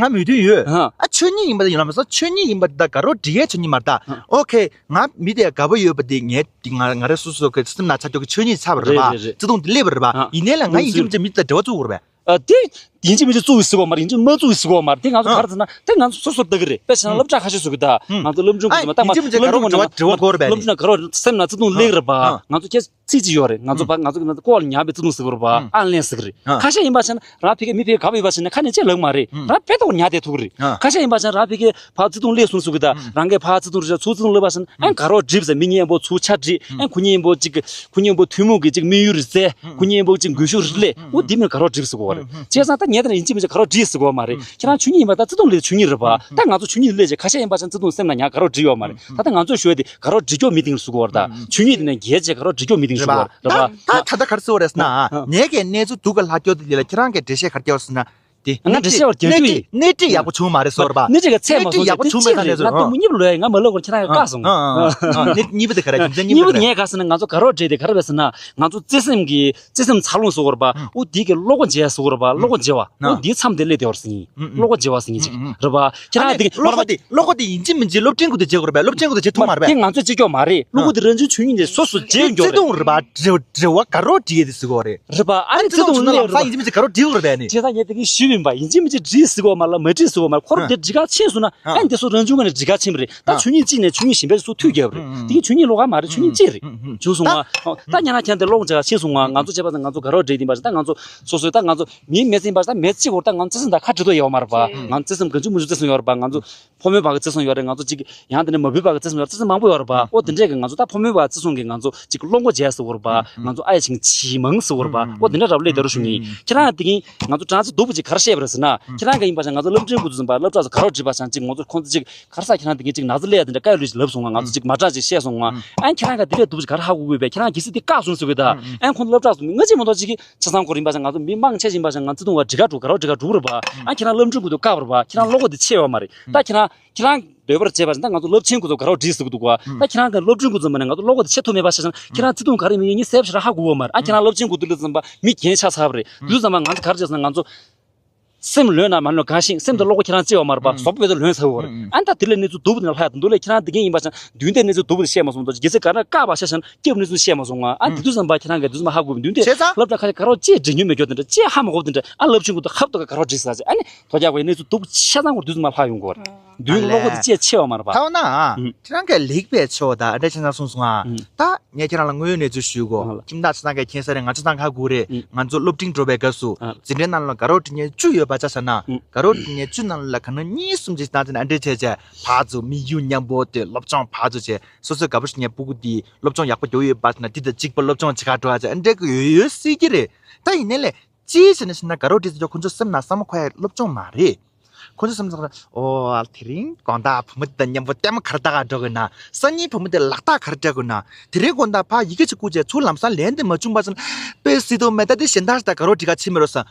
ཨ་ཆོས་ཉིད་ཡིན་པ་ཡིན་ལ་མ་ཟད་ཆོས་ཉིད་ཡིན་པ་ད་ག་རོ་འབྲི་ཡས་ཆོས་ཉིད་མ་རེད་ད། ཨོ་ཁེ། ང་མི་དེ་དགའ་པོ་ཡོད་པ་དེ་ངས་དེ་ང་ང་རེ་སོ་སོ་གི་སེམས་ནང་ཆགས་ཀྱོག་གི་ཆོས་ཉིད་ཆགས་པ་རེད་པ། རེད་རེད་རེད། བརྩེ་དུང་དེ་སླེབས་པ་རེད་པ། ཨ་ཡིན་ནའི་ལ་ང་ཡིན་གཅིག་མིན་གཅིག་མི་དེ་འབྲེལ་བ་བཙུགས་དགོས་པས། ཨ་དེ་ཡིན་གཅིག་མིན་གཅིག་བཙུགས་ཟེར་བ་མ་རེད། ཡིན་གཅིག་མ་བཙུགས་ཟེར་བ་མ་རེད། དེ་ང་ཚོ་ག་རེ་ཟེར་ན་དེ་ང་ཚོ་སོ་སོར་ལྟ་གི་རེད། དཔེ་བྱས་ན་སློབ་གྲྭ་ཁ་ཤས་སུ་གི་ད་ང་ཚོ་སློབ་འབྲིང་གི་ད་སློབ་འབྲིང་ན་ག་རོ་འབྲེལ་བ་དགོས་རེད་པས། སློབ་འབྲིང་ན་ག་རོ་སེམས་ནང་བརྩེ་དུང་སླེབས་རེད་པ། ང་ཚོ་ཁྱེད། ཚིག་ཅིག་ཡོད་རེད། ང་ཚོ་ཨུ། ཕ་ང་ཚོ་གི་ནང་ལྐོག་ལ་ཉར་བའི་བརྩེ་དུང་ཟེར་གི་རེད་པ། ཨུ། ཨ་ལན་ཟེར་གི་རེད། ཨ། ཁ་ཤས་ཡིན་པ་བྱས་ན་རང་ཕ་གི་མི་ཕ་གི་ག་བ་ཡོད་པ་བྱས་ན་ཁ་ནས་ཅི་ལབ་མ་རེད། ཨུ། རང་དཔེ་ཐོག་ཉར་བསྡད་ཐུབ་གི་རེད། ཨ། ཁ་ཤས་ཡིན་པ་བྱས་ན་རང་ཕ་གི་ཕར་བརྩེ་དུང་སླེབས་སོང་ཟེར་གི་ད། ཨུ། རང་གིས་ཕར་བརྩེ་དུང་རེད་ཚུར་བརྩེ་དུང་སླེབས་པ་བྱས་ན་ཨུ། ཨ་ག་རོ་འགྲིག་ཟེར། མི་གཉིས་པོ་ཚུར་ཆ་འགྲིག་ཨུ། ཨ་ཁོ་གཉིས་པོ་གཅིག་གི་ཁོ་གཉིས་པོ་ཐུན་མོང་གི་གཅིག་དམིགས་ཡུལ་རེད་ཟེར། ཨུ། ཁོ་གཉིས་པོ་གཅིག་འགུལ་ཤུགས་རེད་སླེབས། ཨུ། འོ་འདི་མིན་ག་རོ་འགྲིག་ཟེར་གི་རེད། ཨུ། བྱས་ཙང་ད་ངས་ད་ཡིན་གཅིག་མིན་གཅིག་ག་རོ་འགྲིག་ཟེར་གི་མ་རེད། ཨུ། ཁྱེད་རང་ཆོས་ཉིད་ཡིན་པ་ད་བརྩེ་དུང་སླེབས་ཆོས་ཉིད་རེད་པ། ཨུ། ད་ང་ཚོ་ཆོས་ཉིད་སླེབས་བྱས་ཁ་ཤས་ཡིན་པ་བྱས་ན་བརྩེ་དུང་སེམས་ནང་ཉར་ག་རོ་འགྲིག་ཡོད་མ་རེད། ད་ལྟ་ང་ཚོས་ཞུ་ཡ་དེ་ག་རོ་འབྲི་ཀྱོག་མི་དེང་ཟེར་གོ་བ་རེད་ད། ཆོས་ཉིད་དེ་ནས་རྒྱལ་བྱས་ག་རོ་འབྲི་ཀྱོག་མི་དེང་ཟེར་གོ་བ་རེད་པ། ད་ད་ད་ག་རེ་ཟེར་བ་རེད་ཟེར་ན་ཨ་ངས་ཀྱི་གནས་ཚུལ་སྡུག་ག་ལྷག་ཀྱོག་དེ་ལ་ཁྱེད་རང་གི་འགྲེལ་བཤད་ག་རེ་རྒྱག་ཟེར་ན། དེ་ང་འགྲེལ་བཤད་བར་རྒྱག་རྒྱུ་ཡིན། སྣེ་ཁྲིད་ཡག་པོ་བྱུང་མ་རེད་ཟེར་བ། སྣེ་ཁྲིད་ཀྱི་ཚད་མ་སོང་ཚེ་ཡག་པོ་བྱུང་མེད་ན་རེད་ཟེར། ང་སྟོང་མོ་གཉིས་པ་ལོས་ཡ། ང་མ་ལབ་གོང་ཁྱེད་རང་གིས་བཀག་སོང་། ཨ་ཨ་ཨ། གཉིས་པ་དེ་ག་རེ་རྒྱུ་མཚན་གཉིས་པ་དེ་ག་རེ། གཉིས་པ་དེ་ངས་ག་ཟེར་ན་ང་ཚོ་དགའ་རོགས་འབྲེལ་དེ་ག་རེ་བས་ཟེར་ན། ང་ཚོ་བརྩེ་སེམས་ཀྱི་བརྩེ་སེམས་འཚར་ལོངས་ཟེར་བ་རེད་པ། ཨོ་དེ་གི་བློ་སྒོ་འབྱེད་ཟེར་བ་རེད་པ། བློ་སྒོ་འབྱེད་པ། ཨོ་དེའི་མཚམས་དེ་སླེབས་བསྡད་པ་རེད་ཟེར་གྱི་ཡིན། བློ་སྒོ་འབྱེད་པ་ཟེར་གྱི་ཅིག་རེད་པ། ཁྱེད་རང་དེ་གི་བློ་སྒོ་དེ་བློ་སྒོ་དེ་ཡིན་གཅིག་མིན་གཅིག་སློབ་འབྲིང་ཁུལ་དུ་འབྱེད་དགོས་རེད་པས། སློབ་འབྲིང་ཁུལ་དུ་འབྱེད་ཐུབ་མ་རེད་པས། དེ་ང་ཚོས་གཅིག་ཀྱོག་མ་རེད། བློ་སྒོ་དེ་རང་བྱུང་ཆོས་ཉིད་ནས་སོ་སོ་བརྗེད་ཡོང་གི་ཡོད། བརྩེ་དུང་རེད་པ། འབྲེལ་བ་འབྲེལ་བ་དགའ་རོགས་འབྲེལ་ཡས་དེ་ཟེར་གྱི་ཡོད་རེད། རེད་པ། ཨ་ནི་བརྩེ་དུང་ལས་ལ་ལྷག་ཡིན་གཅིག་མིན་གཅིག་དགའ་རོགས་འབྲེལ་དགོས་རེད་པས། ཨ་ནི་བྱས་ཙང་ངས་དེ་གི་ཞུས་པ་ཡིན་པ། ཡིན་གཅིག་མིན་གཅིག་འགྲིག་ཟེར་གྱི་ཡོད་མ་རེད་ལ། མ་འགྲིག་ཟེར་གྱི་ཡོད་མ་རེད། ཁོ་རང་དེ་འགྲིག་ག་ཕྱིན་སོང་ན། ཨ་ནི་དེ་ཚོ་རང་བྱུང་ངོས་ནས་འགྲིག་ག་ཕྱིན་པ་རེད། ད་ཨ་ཆོས་ཉིད་གཅིག་ནས་ཆོས་ཉིད་གཞན་པ་ཚོ་ཐུག་རྒྱབ་རེད། ཨ་དེ་གི་ཆོས་ཉིད་བློ་ཁ་མ་རེད། ཆོས་ཉིད་གཅིག་རེད། ཨ་བྱུང་སོང་ང་། ཨ་ད་ཉན་ན་ཁྱེད་རང་དེ་ལོག་འཇགས་ཕྱིན་སོང་ང་། ང་ཚོ་བྱས་པ་ཙང་ང་ཚོ་དགའ་རོགས་འབྲེལ་ཡིན་པ་ཞིག་ད་ང་ཚོ་སོ་སོའི་ད་ང་ཚོ་མིའི་མི་ཚེ་ཡིན་པ་ཞིག་ད་མི་གཅིག་བར་ད་ང་ཚོ་བརྩེ་སེམས་དང་ཁ་འབྲལ་ཐབས་ཡོད་མ་རེད་པ། ང་ཚོ་བརྩེ་སེམས་གང་བྱུང་མང་བྱུང་བརྩེ་སེམས་ཡོད་རེད་པ། ང་ཚོ་ཕོ་མོའི་བར་གྱི་བརྩེ་སེམས་ཡོད་རེད། ང་ཚོ་གཅིག་ཡང་དེ་ནས་མ་བུའི་བར་གྱི་བརྩེ་སེམས་ཡོད་རེད། བརྩེ་སེམས་མང་པོ་ཡོད་རེད་པ། ཨོ་དེ་འདྲས་ཀྱི་ང་ཚོ་ད་ཕོ་མོའི་བར་བརྩེ་སེམས་ཀྱི་ང་ཚོ་གཅིག་བློ་སྒོ་འབྱེད་ཟེར་བ་རེད་པ། ང་ཚོ་ཨ་ཡ་ཆིང་ཆི་མང་ཟེར་བ་རེད་པ། ཨོ་དེ་འདྲ་རབ་སླེབས་བསྡད་རོགས་ཞུ་ངེས། ཁྱེད་རང་དེ་གིན་ང་ཚོ་ཀྲང་ཅི་སྡུག་པོ་ཅིག་ག་རེ་བཤད་པ་རེད་ཟེར་ན། ཁྱེད་རང་ག་ཡིན་པ་ཞིག་ང་ཚོ་སློབ་འབྲིང་ཁུལ་དུ་ཟིན་པ་སློབ་གྲྭ་སུ་དགའ་རོགས་འབྲེལ་པ་ཞིག་ཅིག་ང་ཚོ་ཁོང་ཚོ་ཅིག་ག་རེ་ཟེར། ཁྱེད་རང་དེ་གིན་ཅིག་ན་ཚ་སླེབས་ཡ་དེ་འདྲ་བཀའ་ལུས་ཅིག་ལབ་སོང་ང་། ང་ཚོ་ཅིག་མ་དྲག་ཅིག་བཤད་སོང་ང་། ཨ་ཁྱེད་རང་ག་དེ་འདྲས་སྡུག་པོ་ཅིག་ག་རེ་ཧ་གོ་གི་ཡོད་པས། ཁྱེད་རང་གལ་སྲིད་དེ་བཀག་སོང་ཟེར་གི་ད། ཨ་ཁོང་ཚོ་སློབ་གྲྭ་སུ་མི་ང་ཅིག་མ་གཏོགས་ཅིག་གི་ཆ་ཚང་ཁོ་རང་ཡིན་པ་ཞིག་ང་ཚོ་མི་མང་ཆེ་ཞིག་ཡིན་པ་ཞིག་ང་ཚོ་བརྩེ་དུང་བ་འགྲིག་ག་འགྲོ་ག་རེ་འགྲོ་ག་འགྲོ་གི་རེད་པ། ཨ་ཁྱེད་རང་སློབ་འབྲིང་ཁུལ་དུ་བཀག་པ་རེད་པ། ཁྱེད་རང་བློ་སྒོ་དེ་ཕྱེ་ཡོད་མ་རེད། ད་ཁྱེད་རང་ཁྱེད་རང་འདོད་པར་བྱས་པ་ཞིག་ད་ང་ཚོ་སློབ་ཆེན་ཁུལ་དུ་དགའ་རོགས་འབྲེལ་ཟེར་གི་འདུག་ག་ད་ཁྱེད་རང་གི་སློབ་འབྲིང་ཁུལ་ཙམ་མ་ནས་ང་ཚོ་བློ་སྒོ་དེ་ཕྱེ་ཐུབ་མེད་པ་ཤེས་ཙང་ཁྱེད་རང་བརྩེ་དུང་ག་རེ་མི་ཡིན་ངས་གསལ་པོ་ཞེ་དྲག་ཧ་གོ་གི་ཡོད་མ་རེད། ཨ་ཁྱེད་རང་སློབ་ཆེན་ཁུལ་དུ་སླེབས་ཙམ་པ་མི་རྒན་ཆགས་ཚར་བ་རེད། དུས་ཙམ་པ་ང་ཚོ་ག་རེ་བྱས་སོང་ན་ང་ཚོ་སེམས་ལོན་ན་མ་ལོན་གང་ཤེས། སེམས་དང་བློ་སྒོ་ཁྱེད་རང་བཅད་ཡོད་མ་རེད་པ། ཟོག་པོ་བས་ད་ལོན་ཚར་བ་རེད། ཨ་ད་དེ་ལས་གནས་ཚུལ་སྡུག་པོ་དེ་འདྲ་ལྷག་ཡ་དང་དུ་ལས་ཁྱེད་རང་དེ་གིན་ཡིན་པ་ཅང་མདུན་དེ་གནས་ཚུལ་སྡུག་པོ་དེ་བཤད་མ་སོང་། ད་གལ་སྲིད་ག་རེ་བཀག་པ་ཤ་ཤ་ན་སྐྱབས་གནས་ཚུལ་བཤད་མ་སོང་ང་། ཨ་དེ་དུས་ཙམ་པ་ཁྱེད་རང་གི་དུས་ཙམ་པ་ཧ་གོ་བའི་མདུན་དེ་བྱས་ཙང་སློབ་གྲྭ་ཁ་ཤས་ག་རེ་བྱས་འབྲེལ་མྱོང་མེད་རྒྱུ་དེ་འདྲ་བྱས་ཧ་མ་གོ་བ་དེ་འདྲ། ཨ་སློབ་ཆུང་གུ་དང་ཧབ་ཏུ་ག་རེ་བྱས་ཟེར་ཨ་ནི་ཐོ་རྒྱག་པའི་གནས་ཚུལ་སྡུག་པོ་ཆ་ཚང་གོ་དུས་ཙམ་པ་ལྷག་ཡོང་གོ་རེད། མདུན་གློག་སྒོ་དེ་བཅད་ཕྱེ་བ་མ་རེད་པ། ཐ་ན་ཁྱེད་རང་གིས་ལེགས་པའི་ཆེ་བ་དང་ཨ་འདྲ་ཆ་ཚང་གསུངས་སོང་ང་། ད་ངས་ཁྱེད་རང་ལ་དངོས་ཡོད་གནས་ཚུལ་ཞུ་གོ། ཁྱིམ་བདག་ཆ་ཚང་གིས་མཁྱེན་ས་རེད། ང་ཆ་ཚང་ཧ་གོ་རེད། ང་ཚོ་སློབ་འབྲིང་འགྲོ་བའི་སྐབས་སུ་འཛིན་གྲྭའི་ནང་ལ་དགའ་རོགས་འབྲེལ་མཁན་བཅུ་ཡོད་པ་ཆ་བཞག་ན། དགའ་རོགས་འབྲེལ་མཁན་བཅུ་ནང་ལ་གང་ན་གཉིས་གསུམ་ཅིག་བཏང་ཚེ་ཨ་འདྲ་བྱས་བྱས་ཕར་ཚུར་དམིགས་ཡུལ་མཉམ་པོ་དེ་སློབ་སྦྱོང་ཕར་ཚུར་བྱས། སོ་སོའི་དགའ་པོ་ཞིག་ཉན་སྤུ་གུ་དེ་སློབ་སྦྱོང་ཡག་པོ་རྒྱག་ཡོད་པ་ཆ་ན་དེ་དང་གཅིག་པ་སློབ་སྦྱོང་བྱེད་ག་འགྲོ་བ་ཆ་ཨ་འདྲ་གི་ཡོད་ཡོད་སྲིད་ཀྱི་རེད། ད་ཡིན་ནའི་ལས། ཅིའི་ཕྱིར་ན་ཞེ་ན་དགའ་རོགས་འབྲེལ་ཟེར་ཁོ་ཚོ་སེམས་ནང་བསམ་བློ་འཁོར་ཡ་སློབ་སྦྱོང་མ་རེད། ཁོ་ཚོ་སེམས་ནང་ཨོ་དེ་རིང་དགོང་དག་བུ་མོ་དེ་དང་མཉམ་པོ་ལྟད་མོ་ག་རེ་ལྟ་ག་འགྲོ་དགོས་ན། སང་ཉིན་བུ་མོ་དེ་ལག་རྟགས་ག་རེ་སྤྲད་དགོས་ན། དེ་རིང་དགོང་དག་ཕར་ཡི་གེ་ཅིག་བསྐུར་བྱས་ཚུར་ལམ་སང་ལན་དེ་མ་བྱུང་བ་ཙམ་དཔེ་སྲིད་དོ་མེད། ད་དེ་གཞན་དག་ཞིག་དང་དགའ་རོགས་འབྲེལ་ག་ཕྱིན་མི་རོགས་ས།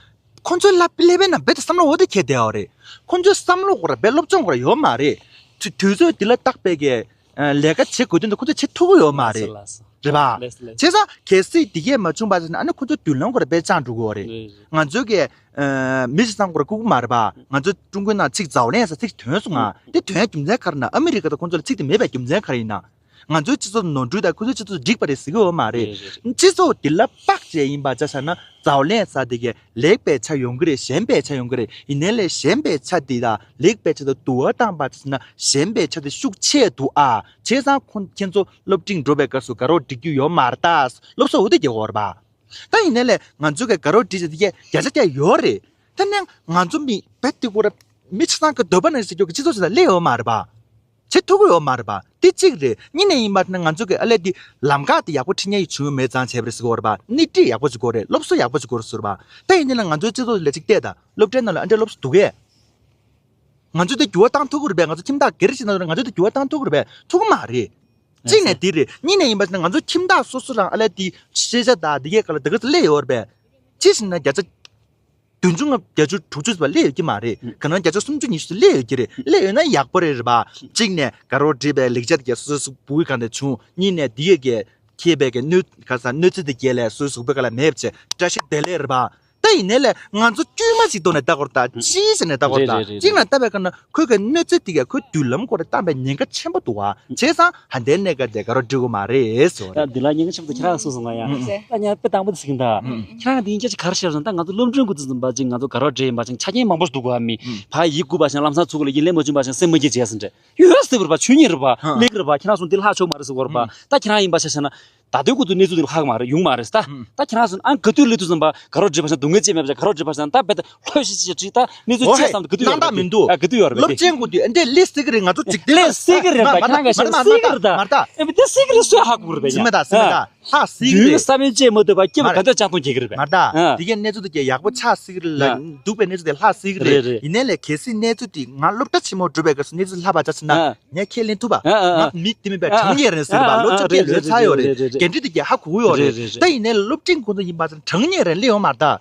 ཁོ་ཚོའི་ལབ་ཀླད་པའི་ནང་རྦད་དེ་བསམ་བློ་འོ་དེ་འཁྱེར་བསྡད་ཡོད་རེད། ཁོ་ཚོའི་བསམ་བློ་སྐོར་རྦད་སློབ་སྦྱོང་སྐོར་ཡོད་མ་རེད། དུས་དུས་ཚོད་འདི་ལ་བརྟག་པའི་གི་ལས་ཀ་བྱེད་དགོས་དོན་དུ་ཁོ་ཚོས་བྱེད་ཐུབ་ཀྱི་ཡོད་མ་རེད། ལགས་སོ། རེད་པ། ལགས་སོ། ལགས་སོ། བྱས་ཙང་གལ་སྲིད་འདི་གས་མ་བྱུང་བ་ཟེར་ན་ཨ་ནི་ཁོ་ཚོ་མདུན་ལམ་སྐོར་དཔེ་བཅངས་འགྲོ་གི་ཡོད་རེད། རེད་རེད། ང་ཚོའི་གི་ཨ་མི་ཞིག་ཚང་སྐོར་ལྐུགས་མ་རེད་པ། ང་ཚོ་ཀྲུང་གོའི་ནང་ཚིག་འཛའ་བ་ལན་ཟེར་ཚིག་ཐོན་སོང་ང་། དེ་ཐོན་རྒྱུ་མཚན་ག་རེ་ན་ཨ་མི་རི་ཀ་དང་ཁོ་ཚོ་ལ་ཚིག་དེ་མེད་པའི་རྒྱུ་མཚན་ག་རེ་ཡིན་ན། ང་ཚོའི་སྤྱི་ཚོགས་ནོར་འཁྲུལ་དང་ཁོ་ཚོའི་སྤྱི་ཚོགས་འགྲིག་པ་རེད་ཟེར་གི་ཡོད་མ་རེད། རེད་རེད་རེད། སྤྱི་ཚོགས་འདི་ལ་དཔག་བྱས་ཡིན་པ་ཆ་བཞག་ན་འཛའ་བ་ལན་ཟེར་དེ་གས་ལེགས་པའི་ཆ་ཡོང་གི་རེད། ཞན་པའི་ཆ་ཡོང་གི་རེད། ཡིན་ནའི་ལས་ཞན་པའི་ཆ་དེ་དང་ལེགས་པའི་ཆ་དང་བསྡུར་བ་བཏང་པ་ཆ་བཞག་ན་ཞན་པའི་ཆ་དེ་ཤུགས་ཆེ་འདུག་ཨ། བྱས་ཙང་ཁོ་ཁྱེད་ཚོ་སློབ་འབྲིང་འགྲོ་བའི་སྐབས་སུ་དགའ་རོགས་སྒྲིག་རྒྱུ་ཡོད་མ་རེད་ད། སློབ་གསོ་འོ་དེ་རྒྱག་གི་ཡོད་རེད་པ། ད་ཡིན་ནའི་ལས་ང་ཚོ་གི་དགའ་རོགས་སྒྲིག་བྱ་དེ་གས་བརྒྱ་ཆ་བརྒྱ་ཡོད་རེད། ད་ནས་ང་ཚོ་མི་བེད་དེ་ཁོ་ར་མི་ཆ་ཚང་གི་འདོད་པ་ནང་བཞིན་རྒྱུ་གི་སྤྱི་ཚོགས་ཤིག་ལ་སླེབས་ཡོད་མ་རེད་པ། བྱེད་ཐུབ་ཀྱི་ཡོད་མ་རེད་པ། དེ་གཅིག་རེད། གཉིས་ནས་ཡིན་པ་ན་ང་ཚོ་གི་ཨ་ལས་དེ་ལམ་ཁ་དེ་ཡག་པོ་ཁྲིད་མཁན་ཡི་བྱུང་ཡོད་མེད་ཙང་བྱས་པ་རེད་ཟེར་གི་ཡོད་རེད་པ། སྣེ་ཁྲིད་ཡག་པོ་ཞིག་དགོས་རེད། སློབ་གསོ་ཡག་པོ་ཞིག་དགོས་རེད་ཟེར་བ། ད་ཡིན་ནའི་ལ་ང་ཚོའི་སྤྱི་ཚོགས་ལ་གཅིག་བལྟས་དང་། སློབ་གྲྭའི་ནང་ལ་ཨ་འདྲའི་སློབ་གསོ་འདུག་གས། ང་ཚོས་དེ་འགྱུར་བ་བཏང་ཐུབ་ཀྱི་རེད་པས། ང་ཚོ་ཁྱིམ་བདག་སྒེར་ཞིག་ནང་ལ་ང་ཚོས་དེ་འགྱུར་བ་བཏང་ཐུབ་ཀྱི་རེད་པས། ཐུབ་ཀྱི་མ་རེད། གཅིག་ནས་དེ་རེད། གཉིས་ནས་ཡིན་པ་ན་ང་ཚོ་ཁྱིམ་བདག་སོ་སོ་རང་ཨ་ལས་དེ་ཤེས་བྱ་དང་དེ་གའི་སྐབས་ལ་དེ་ག་ཚོད་སླེབས་ཡོད་རེད་པས། ཅི་ཞིག་ན་བརྒྱ་ཆ་བདུན་ཅུ་ལྔ་བརྒྱད་ཅུ་དྲུག་ཅུ་ཙམ་སླེབས་ཡོད་ཀྱི་མ་རེད། ག་ནང་བརྒྱ་ཆ་སུམ་ཅུ་ཉི་ཤུ་ཙམ་སླེབས་ཡོད་ཀྱི་རེད། སླེབས་ཡོད་ན་ཡག་པོ་རེད་རེད་པ། གཅིག་ནས་དགའ་རོགས་སྒྲིག་པའི་ལེགས་ཆ་དེ་གས་སོ་སོའི་སྤུ་གུའི་སྒང་ནས་བྱུང་། གཉིས་ནས་དེ་གའི་གས་ཁྱེད་པའི་གི་གནོད་ག་ས་གནོད་འཚེ་དེ་རྒྱལ་ལས་སོ་སོའི་གཟུགས་པོའི་ཁ་ལ་མེད་བྱས་བཀྲ་ཤིས་བདེ་ལེགས་རེད་པ། ད་ཡིན་ནའི་ལས་ང་ཚོ་དཀྱུས་མ་ཞིག་ཐོག་ནས་ལྟ་དགོས་རེད་ད། ཅིའི་ཕྱིར་ནས་ལྟ་དགོས་རེད་ད། རེད་རེད་རེད། གཅིག་ནས་ལྟ་བའི་སྐབས་ན་ཁོའི་གི་གནོད་འཚེ་དེ་གས་ཁོའི་མདུན་ལམ་སྐོར་ལ་བཏང་བའི་ཉེན་ཁ་ཆེན་པོ་འདུག་བ། བྱས་ཙང་ཧ་འདའི་གནས་སྐབས་དེ་དགའ་རོགས་སྒྲིག་དགོས་མ་རེད་ཟེར་བ་ད་རེད། འདི་ལ་ཉེན་ཁ་ཆེན་པོ་ཁྱེད་རང་གསུངས་སོང་ང་ཡ། ཨ་ཙི། ད་ཉར་དཔེ་དང་པོ་དེ་ཟིན་ད། ཁྱེད་རང་དེ་ཡིན་སྐད་ཆ་ག་རེ་བཤད་སོང་། ད་ང་ཚོ་སློབ་འབྲིང་གི་དུས་ཙམ་པ་ཅིག་ང་ཚོ་དགའ་རོགས་སྒྲིག་ཡིན་པ་ཅིག་ཆ་རྐྱེན་མང་པོ་ཞིག་འདུག་ག་མི་ཕར་ཡིག་བསྐུར་བ་ཞིག་ལམ་སང་ཚུར་ག་ལ་ཡིན་ལན་མ་བྱུང་བ་ཞིག་སེམས་མ་སྐྱིད་བྱས་ཟིན་འདྲ། ཡོད་སྲིད་པ་རེད་པ། ཆོས་ཉིད་རེད་པ། ལེགས་རེད་པ། ཁྱེད་རང་སོང་དེ་ལྷག་ཆོག་མ་རེད་ཟེར་གོ་རེད་པ། ད་ཁྱེད་རང་ཡིན་པ་ཆ་བཞག་ན། ད་དུང་ཁོ་ཚོ་གནས་ཚུལ་དེ་ལྷག་མ་རེད། ཡོང་མ་རེད་ད། ད་ཁྱེད་རང་ཚོ་ཨང་ག་དུས་སླེབས་དུས་ཙམ་པ་དགའ་རོགས་སྒྲིག་པ་ཞིག་སྡུག་བསྔལ་ཅི་མེད་པ་ཞིག་དགའ་རོགས་སྒྲིག་པ་ཞིག་ད་རྦད་དེ་ལྷོད་ཤིག་ཤིག་བྲིས་ད་གནས་ཚུལ་ཅི་སྣང་དག་མི་འདུག་སྣང་དག་མི་འདུག་ཨ་ག་དུས་ཡོད་རེད་པ། སློབ་ཆེན་གོ་དུས་ཨ་འདྲས་ལས་སྲིད་ཀྱི་རེད། ང་ཚོ་འཇིག་རྟེན་ལས་སྲིད་ཀྱི་རེད་ད། ཁྱེད་རང་ག་ཞིག་སྲིད་ཀྱི་རེད་ད། ཨེ་མི་དེ་སྲིད་ཀྱི་རེད་ཟེར་ཧ་གོ་གི་རེད་པ། ཡ་སྲིད་མེད་ད་སྲིད་མེད་ད། ལྷག་སྲིད་ཀྱི་རེད། བསམ་ཡུལ་བཅས་མ་ཐུབ་པ་སྐྱེ་བ་ག་འདྲ་ཅང་ཐོང་གི་རེད་པ། མ་རེད་ད། དེ་གའི་གནས་ཚུལ་དེ་གའི་ཡག་པོ་ཆགས་སྲིད་ཀྱི་རེད་ལ་འདུག་པའི་གནས་ཚུལ་དེ་ལྷག་སྲིད་ཀྱི་རེད། ཡིན་ནའི་ལས་གལ་སྲིད་གནས་ཚུལ་དེ་ང་སློབ་གྲྭ་ཆེན་མོ་འགྲོ་བའི་སྐབས་སུ་གནས་ཚུལ་ལྷག་པ་ཆ་བཞག་ན། ངས་ཁས་ལེན་ཐུབ་པ། ང་མི་དེ་མིན་པའི་དྲང་གནས་རེད་ཟེར་བ། ལོ་བཅུ་བརྒྱད་ལོན་ཚར་ཡོད་རེད། འགན་འཁྲི་དེ་གའི་ཧ་གོ་གི་ཡོད་རེད། ད་ཡིན་ནའི་སློབ་འབྲིང་ཁོང་ཚོ་ཡིན་པ་ཚོ་དྲང་གནས་རེད་སླེབས་ཡོང་མ་རེད་ད།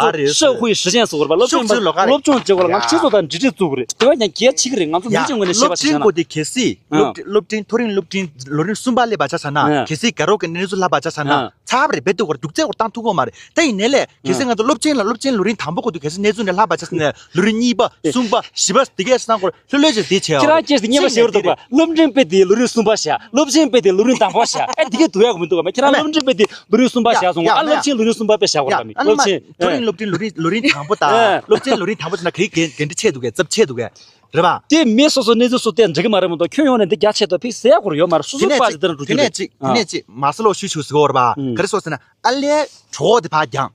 ཚོ་ཧྥུའི་ཧྲི་ཅན་ཟེར་བ་རེད་པ། སློབ་ཚན་པ་སློབ་སྦྱོང་བྱེད་དགོས་ལ་ང་ཚོ་སྤྱི་ཚོགས་དང་འབྲེལ་འདྲིས་བཙུགས་པ་རེད། དེ་བས་ཀྱང་གལ་ཆེ་གི་རེད། ང་ཚོ་མི་གཅིག་ངོས་ནས་བཤད་པ་ཞིག་བྱས་ན། སློབ་འབྲིང་སྐོར་དེ་གལ་སྲིད་སློབ་སློབ་འབྲིང་མཐོ་རིམ་སློབ་འབྲིང་ལོ་རིམ་གསུམ་པ་སླེབས་པ་ཆ་བཞག་ན། གལ་སྲིད་དགའ་རོགས་ཀྱི་གནས་ཚུལ་ལྷག་པ་ཆ་བཞག་ན། ཚར་བ་རེད། རྦད་དེ་སྒོར་རྒྱུག་ཚད་སྒོར་བཏང་ཐུབ་ཀྱི་མ་རེད། ད་ཡིན་ནའི་ལས་གལ་སྲིད་ང་ཚོ་སློབ་ཆེན་ལ་སློབ་ཆེན་ལོ་རིམ་དང་པོ་གོ་དུས་གལ་སྲིད་གནས་ཚུལ་འདི་ལྷག་པ་ཆ་བཞག་ན་ལོ་རིམ་གཉིས་པ་གསུམ་པ་བཞི་པ་དེ་གས་སང་སྐོར་ལྷོད་ལྷོད་ཅིག་དེ་བྱས། ཁྱེད་རང་སྐྱེས་སུ་ཉེས་པ་བྱེད་བར་འདུག་པ། སློབ་འབྲིང་དཔེ་དེ་ལོ་རིམ་གསུམ་པ་བཞག་སློབ་ཆེན་དཔེ་དེ་ལོ་རིམ་དང་པོ་བཞག་ཨ་དེ་གས་འདུག་ཡག་མི་འདུག་པ། མ་ཁྱེད་རང་སློབ་འབྲིང་དཔེ་དེ་ལོ་རིམ་གསུམ་པ་བཞག་སོང་ཨ། སློབ་ཆེན་ལོ་རིམ་གསུམ་པ་དཔེ་བཞག་དགོས་རེད་པ། མི་སློབ་ཆེན་མཐོ་རིམ་སློབ་འབྲིང་ལོ་རིམ་ལོ་རིམ་དང་པོ་དང་སློབ་ཆེན་ལོ་རིམ་དང་པོ་བྱས་ན་ག་རེ་འགན་འཁྲི་ཆེ་འདུག་གས། ཚབས་ཆེ་འདུག་གས། རེད་པ། དེ་མི་སོ་སོ་གནས་ཚུལ་སོ་དེ་འགྲིག་གི་མ་རེད་མ་གཏོགས་ཁྱོན་ཡོངས་ནས་འདི་རྒྱ་ཆེ་དོ་ཕིག་ཟེར་ཡག་སྐོར་ཡོད་མ་རེད། སོ་སོ་དེ་ནས་པ་ཅིག་ཅིག་དེ་ནས་ཅིག་དེ་ནས་ཅིག་མ་སི་ལོ་ཤུ་ཤུ་ཟེར་གོ་རེད་པ། ག་རེ་སོ་ཟེར་ན་ཨ་ལས་གྲོད་ཁོག་དེ་ཕར་རྒྱང་།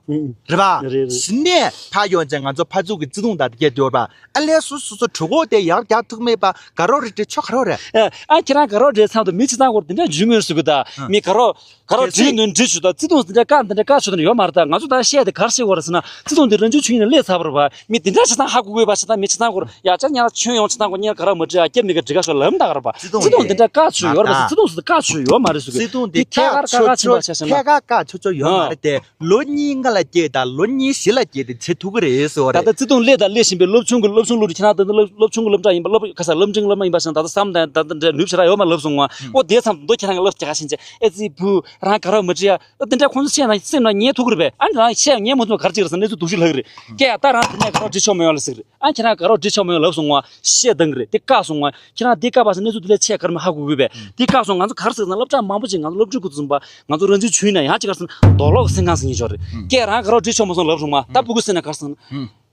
རེད་པ། རེད་རེད། གཞི་ནས་ཕར་ཡོང་ཅིག་ང་ཚོ་ཕར་ཚུར་གྱི་བརྩེ་དུང་དང་དེ་གས་དེ་ཡོད་རེད་པ། ཨ་ལས་སོ་སོ་སོ་གྲོད་ཁོག་དེ་ཡར་རྒྱག་ཐུབ་མེད་པ་དགའ་རོགས་རེ་འདྲེ་ཆོ་ག་རོགས་རེད། ཨ་ཁྱེད་རང་དགའ་རོགས་འདྲེ་ཚང་དུ་མི་ཆ་ཚང་སྐོར་དེ་འདྲ་འཇུས་ངོས་སུ་གི་ད་མི་དགའ་རོགས། ག་རོ་གལ་སྲིད་བྲིས་ནོན་བྲིས་ཆུ་དང་བརྩེ་དུང་ཟིན་འདྲ་བཀའ་འདི་འདྲ་བཀའ་ཆུ་དང་ཡོད་མ་རེད། ད་ང་ཚོ་ད་བཤད་དེ་གར་བཤད་བར་ཟེར་ན་བརྩེ་དུང་འདི་རང་ཆུ་ཆུ་ཡིན་ན་ལས་ཚར་བར་བ་མི་འདི་འདྲ་ཆ་ཚང་ཧ་གོ་དགོས་པ་ཆ་ཚང་མི་ཆ་ཚང་གོར་ཡ་ཅག་ཉ་ཆུན་ཡོང་ཆ་ཚང་གོ་ཉེར་ག་ར་མ་བྲིས་ཨ་སྐྱབས་ནི་ག་འགྲིག་ག་ཤོ་ལམ་ད་ག་ར་བ་བརྩེ་དུང་འདི་འདྲ་བཀའ་ཆུ་ཡོད་རེད་བ་ཟེར། བརྩེ་དུང་འདི་བཀའ་ཆུ་ཡོད་མ་རེད་ཟེར་གི། བརྩེ་དུང་འདི་ཐད་ཀར་ཀ་ཁ་ཕྱིན་པ་ཆ་ཤ་ན་ཐད་ཀར་བཀའ་ཆུ་ཆུ་ཡོད་མ་རེད་དེ། ལོ་གཉིས་ལྔ་ལ་སྐྱེས་དང་ལོ་གཉིས་བཞི་ལ་སྐྱེས་དེ་བྱེད་ཐུབ་ཀྱི་རེད་ཟེར་བ་ད་རེད། ལྟ་བརྩེ་དུང་སླེབས་དང་སླེབས་བཞིན་པའི་སློབ་ཆུང་གི་སློབ་ཆུང་སློབ་ཁྲིད་ཁྱེད་རང་ད་ལྟ་སློབ་སློབ་ཆུང་གི་སློབ་གྲྭ་ཡིན་པ་སློབ་ཁ་ས་སློབ་འབྲིང་སློབ་མ་ཡིན་པ་ཞིག་ད་ལྟ་བསམ་དང་ད་ལྟ་འདྲ་ནུབ་ཕྱི་ར་ཡོད་མ་ལབ་སོང་ང་། ཨོ་དེ་ཙམ་མདོ་ཁྱེད་རང་གི་སློབ་རྒྱག་ཤིན་ཅེ་ཨེ་ཙི་བུ་རང་ག་རོགས་མི་བྲིས་ཡ་ཨོ་དེ་འདྲ་ཁོང་ཚོ་བཤད་ན་སེམས་ལ་ཉན་ཐུབ་ཀྱི་རེད་པས། ཨ་ནི་རང་བཤད་ཉན་མ་ཐུབ་ག་རེ་བྱེད་རེད་ཟེར་གནས་ཚུལ་འདུག་ཤུགས་ལྷག་རེད། སྐད་ཡ་ད་རང་དེ་ནས་ག་རོགས་བྲིས་ཆོག་མ་ཡོང་ལ་ཟེར་རེད། ཨ་ཁྱེད་རང་ག་རོགས་བྲིས་ཆོག་མ་ཡོང་ལབ་སོང་ང་བཤད་དང་གི་རེད། དེ་བཀག་སོང་ང་ཁྱེད་རང་དེ་བཀག་པ་ཟེར་གནས་ཚུལ་དེ་ལས་ཆེ་གར་མི་ཧ་གོ་གི་པས། དེ་བཀག་སོང་ང་ཚོ་ག་རེ་ཟེར་ན་སློབ་གྲྭ་མང་པོ་ཅིག་ང་ཚོ་སློབ་ཕྲུག་ཚོ་ཚུན་པ་ང་ཚོ་རང་ཚོའི་ཆུང་ན་ཡང་ཅིག་ག་རེ་ཟེར་ན་རྡོ་སློག་སེམས་ཁམས་ཟེར་ཉེ་ཆོག་རེད། སྐད་རང་ག་རོགས་བྲིས་ཆོག་མ་སོང་ལབ་སོང་ང་ད་སྤུ་གུ་སེམས་ན་ག་རེ་ཟེར་ན།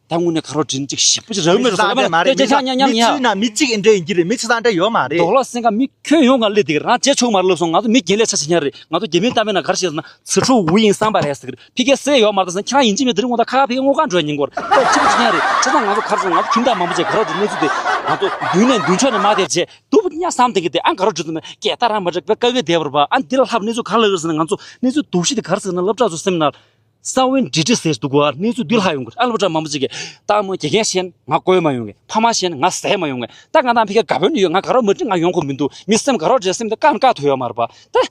ད་དངོས་གནས་ག་རོ་དྲིན་གཅིག་ཞེ་པོ་ཅིག་རེད་མེད་རེད་ཟེར་ལབ་ན་མི་ཚོས་ན་མི་གཅིག་ཨེ་འདྲ་ཡིན་གྱི་རེད། མི་ཚོ་ད་འདྲ་ཡོད་མ་རེད། རྡོ་ལ་སེང་ག་མི་ཁྱོན་ཡོངས་ག་སླེབས་དེ་རང་བྱས་ཆོག་མ་རེད་ལབ་སོང་། ང་ཚོ་མི་རྒན་ལས་ཆ་ཆེ་ཉག་རེད། ང་ཚོ་རྒྱ་མིའི་གཏམ་དཔེ་ན་ག་རེ་བཤད་ཟེར་ན་ཚི་ཁྲོ་ཝུ་ཡིན་བསམ་པ་རེད་ཟེར་གི་རེད། ཕི་ཀེ་སེ་ཡོད་མ་རེད་ཟེར་ན་ཁྱེད་རང་ཡིན་གཅིག་མིན་དེ་རིང་དགོང་དག་ཁ་ཕི་ཀེ་སྔོ་ཁ་འགྲོ་ཉིན་གོར་ད་ཅི་པོ་ཅི་ཉག་རེད། བྱས་ཙང་ང་ཚོ་ག་རེ་ཟེར་ང་ཚོ་ཁྱིམ་བདག་མང་པོ་ཅིག་ག་རོ་དྲིན་གནས་ཚུལ་དེ་ང་ཚོ་མདུན་ནས་མདུན་ཕྱོགས་ནས་མ་བསྡད་བྱས་སྡུག་པོ་ཉག་བསམ་དེ་གི་དེ་ཨ་ག་རོ་དྲིན་ཚུལ་ན་སྐད་ད་རང་མ་འགྲིག་པའི་དཀའ་བའི་བསྡད་བར་བ་ཨ་འདི་ལ་ལྷབ་གནས་ཚུལ་ག་རེ་ལབ་ཡོད་ཟེར་ན་ང་ཚོ་གནས་ཚུལ་སྡུག་ཤོས་དེ་ག་རེ་ཟེར་ན་སློབ་གྲྭ་ཚོ་སེམས་ན། ས་བོན་འབྲི་འབྲི་ཟེར་འདུག་གོ་གནས་ཚུལ་འདི་ལྷག་ཡོང་གི་ཨ་སློབ་གྲྭ་མང་པོ་ཅིག་གིས་ད་མོ་དགེ་རྒན་ཞན་ང་བསྐོས་མ་ཡོང་གི་ཕ་མ་ཞན་ང་ཟས་མ་ཡོང་གི་ད་ང་དང་ཕི་ཀ་དགའ་བོན་ཡོད་ང་ག་རོ་མ་འབྲི་ང་ཡོང་གི་མི་འདུག་མི་སེམས་ག་རོ་འབྲི་སེམས་དེ་བཀག་ནས་བཀག་ཐུབ་ཡོད་མ་རེད་པ། ད་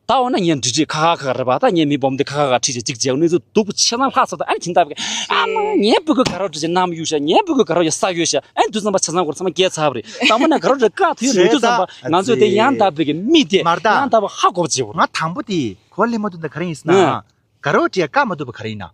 ད་འོ་ན་ངས་འབྲི་འབྲི་ཁ་ཁ་ཁ་རེད་པ། ད་ངས་མི་སྦོམ་དེ་ཁ་ཁ་ཁ་ཁྲིད་བྱས་གཅིག་བྱས་གནས་ཚུལ་སྡུག་པོ་ཆེ་ན་ལྷག་ས་ད་ཨ་ནི་ཁྱིམ་བདག་པས་ཨ་མ་ངའི་སྤུ་གུ་ག་རོ་འབྲི་བྱས་གནམ་གཡུག་ཤག་ངའི་སྤུ་གུ་ག་རོ་ཡ་ས་གཡོས་ཤག་ཨ་ནི་དུས་ཙམ་པ་ཆ་ཚང་སྐོར་ཚང་མ་སྐྱེལ་ཚར་བ་རེད། ད་འོ་ན་ག་རོ་འབྲི་བཀག་ཐུབ་ཡོད་མི་འདུག་ཙམ་པ་ང་ཚོས་དེ་ཡང་དག་པའི་གི་མི་དེ་མ་རེད་ད་ཡང་དག་པ་ཧ་གོ་བྱེད་པ་རེད། ང་དང་པོ་དེ་གོ་ལེ་མ་ཐུབ་ད་ག་རེ་ཡིན་ཟེར་ན། དགའ་རོགས་བྲིས་བཀག་མ་ཐུབ་པ་ག་རེ་ཡིན་ན།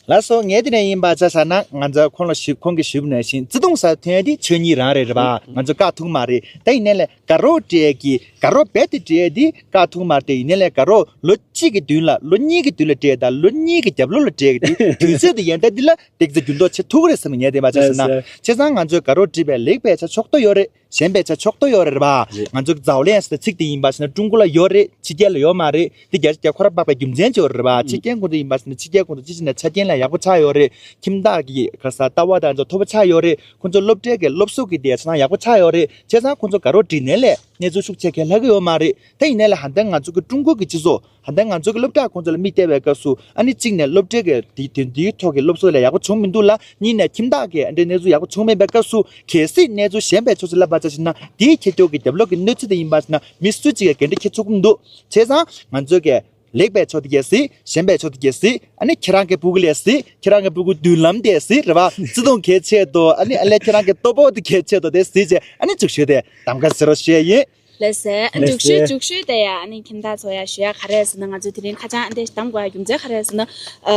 ལགས་སོ། ངས་དེ་ནས་ཡིན་པ་ཆ་བཞག་ན་ང་ཚོ་ཁོང་ལ་ཞུ་ཁོང་གིས་ཞུས་པ་ནང་བཞིན་བརྩེ་དུང་ཟེར་ཐོན་ཡ་དེ་ཆོས་ཉིད་རང་རེད་རེད་པ། ང་ཚོ་བཀག་ཐུབ་མ་རེད། ད་ཡིན་ནའི་ལས་དགའ་རོགས་སྤྲད་ཀྱི་དགའ་རོགས་རྦད་དེ་སྤྲད་དེ་བཀག་ཐུབ་མ་རེད། ཡིན་ནའི་ལས་དགའ་རོགས་ལོ་གཅིག་གི་མདུན་ལ་ལོ་གཉིས་ཀྱི་མདུན་ལ་སྤྲད་དང་ལོ་གཉིས་ཀྱི་རྒྱབ་ལོགས་ལ་སྤྲད་ཀྱི་དེ་དུས་ཚོད་དེ་ཡན་ལྟ་འདི་ལ་ཏིག་ཙམ་འགྱུར་ལྡོག་བྱེད་ཐུབ་ཀྱི་རེད་བསམ་ནས་ངས་དེ་མ་ཆ་བཞག་ན། བྱས་ཙང་ང་ཚོས་དགའ་རོགས་བྲིས་པའི་ལེགས་པའི་ཆ་ཕྱོགས་གཏོགས་ཡོད་རེད། ཞན་པའི་ཆ་ཕྱོགས་གཏོགས་ཡོད་རེད་པ། ང་ཚོ་གི་ཛའོ་ལན་ཟེར་ཚིག་དེ་ཡིན་པ་ཞིག་ན་ཀྲུང་གོ་ལ་ཡོད་རེད། ཕྱི་རྒྱལ་ལ་ཡོད་མ་རེད། དེ་རྒྱ་ཆེ་རྒྱ་ཁོ་རང་དཔག་པའི་རྒྱུ་མཚན་ཅིག་ཡོད་རེད་པ། ཕྱི་རྒྱལ་ཁོང་ཚོ་ཡིན་པ་ཞིག་ན་ཕྱི་རྒྱལ་ཁོང་ཚོ་ཅི་ཞིག་ན་ཆ་རྐྱེན་ལ་ཡག་པོ་ཆགས་ཡོད་རེད། ཁྱིམ་བདག་གི་ག་ས་ལྟ་བ་དང་ཚོ་མཐོ་པོ་ཆགས་ཡོད་རེད། ཁོང་ཚོ་སློབ་གྲྭའི་གི་སློབ་གསོ་གི་དེ་ཆ་ཚང་ཡག་པོ་ཆགས་ཡོད་རེད། བྱས་ཙང་ཁོང་ཚོ་དགའ་རོགས་བྲིས་ནས་ལས་གནས་ཚུལ་ཤུགས་ཆེ་གང་ལྷག་གི་ཡོད་མ་རེད། དེ་ཡིན་ནའི་ལས་ཧ་ད་ང་ཚོ་གི་ཀྲུང་གོ་གི་སྤྱི་ཚོགས་ཧ་ད་ང་ཚོ་གི་སློབ་གྲྭ་ཁོང་ཚོ་ལ་མིག་བལྟས་པའི་སྐབས་སུ་ཨ་ནི་གཅིག་ནས་སློབ་གྲྭའི་གི་དེ་དེ་འདིའི་ཐོག་གི་སློབ་གསོ་ལ་ཡག་པོ་བྱུང་མི་འདུག་ལ། གཉིས་ནས་ཁྱིམ་བདག་གི་ཨ་འདྲའི་གནས་ཚུལ་ཡག་པོ་བྱུང་མེད་པའི་སྐབས་སུ་གལ་སྲིད་གནས་ཚུལ་གཞན་པའི་ཕྱོགས་སུ་ལབ་པ་ཆ་བཞག་ན་དེའི་ཁྱེད་ཚོ་གི་རྒྱབ་ལོགས་ཀྱི་གནོད་འཚེ་དེ་ཡིན་པ་ཞིག་ན་མི་སུ་གཅིག་གིས་འགན་འཁྲི་འཁྱེར་ཆོག་གི་མི་འདུག་བྱས་ཙང་ང་ཚོ་གི་ལེགས་པའི་ཕྱོགས་དེ་གལ་སྲིད། ཞན་པའི་ཕྱོགས་དེ་གལ་སྲིད། ཨ་ནི་ཁྱེད་རང་གི་སྤུ་གུ་ལས་སྲིད། ཁྱེད་རང་གི་སྤུ་གུ་མདུན་ལམ་དེ་སྲིད་རེད་བ། བརྩེ་དུང་གལ་ཆེ་དོ། ཨ་ནི་ཨ་ལས་ཁྱེད་རང་གི་ལྟོ་ཕོགས་དེ་གལ་ཆེ་དོ་དེ་སྲིད་ཅེས་ཨ་ནི་མཇུག་ཞུ་དེ་གདམ་ག་ཟེར་རོ་ཞུ་ཡ་ཡིན། ལགས་སེ། མཇུག་ཞུ་མཇུག་ཞུ་དེ་ཡ་ཨ་ནི་ཁྱིམ་བདག་ཚོ་ཡ་ཞུ་ཡ་ག་རེ་ཟེར་ན། ང་ཚོ་དེ་རིང་ཁ་བྱང་ཨ་འདྲས་གདམ་དགོས་ཡ་རྒྱུ་མཚན་ག་རེ་ཟེར་ན། ཨ་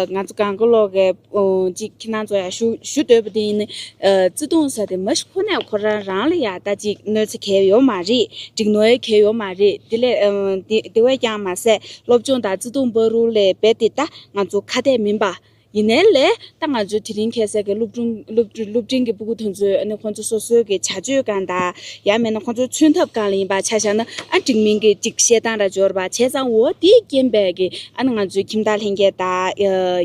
ང་ཚོ་གང་ག་ལོག་གི་ཨོ་ཅིག་ཁྱེད་རང་ཚོ་ཡ་ཞུ་ཞུ་འདོད་པ་དེ་ཡིན་ན། ཨ་བརྩེ་དུང་ཟེར་དེ་མ་གཞི་ཁོ་ནས་ཁོ་རང་རང་ལ་ཡ་ད་ཅིག་གནོད་འཚེ་གལ་ཡོད་མ་རེད། འགྲིག་ནོར་ཡ་གལ་ཡོད་མ་རེད། དེ་ལས་ཨ་དེ་དེ་བས་ཀྱང་མ་ཟད་སློབ་སྦྱོང་དང་བརྩེ་དུང་བར་དུ་ལས་རྦད་དེ་ད་ང་ཚོ་ཁ་གཏད་མིན་པ། ཡིན་ནའི་ལས་ད་ང་ཚོ་དེ་རིང་ཁ་སང་གི་སློབ་ཕྲུག་སློབ་སློབ་འབྲིང་གི་སྤུ་གུ་དེ་ཚོས་ཨ་ནི་ཁོང་ཚོ་སོ་སོའི་གི་བྱ་སྤྱོད་སྒང་དང་ཡང་མིན་ན་ཁོང་ཚོའི་མཚོན་ཐབས་སྒང་ལ་ཡིན་པ་ཆ་བཞག་ན་ཨ་འགྲིག་མིན་གི་ཅིག་བཤད་སྟངས་ར་འབྱོར་བ་བྱས་ཙང་འོ་དེའི་རྐྱེན་པས་གི་ཨ་ནི་ང་ཚོའི་ཁྱིམ་བདག་ལྷན་རྒྱས་དང་ཨ་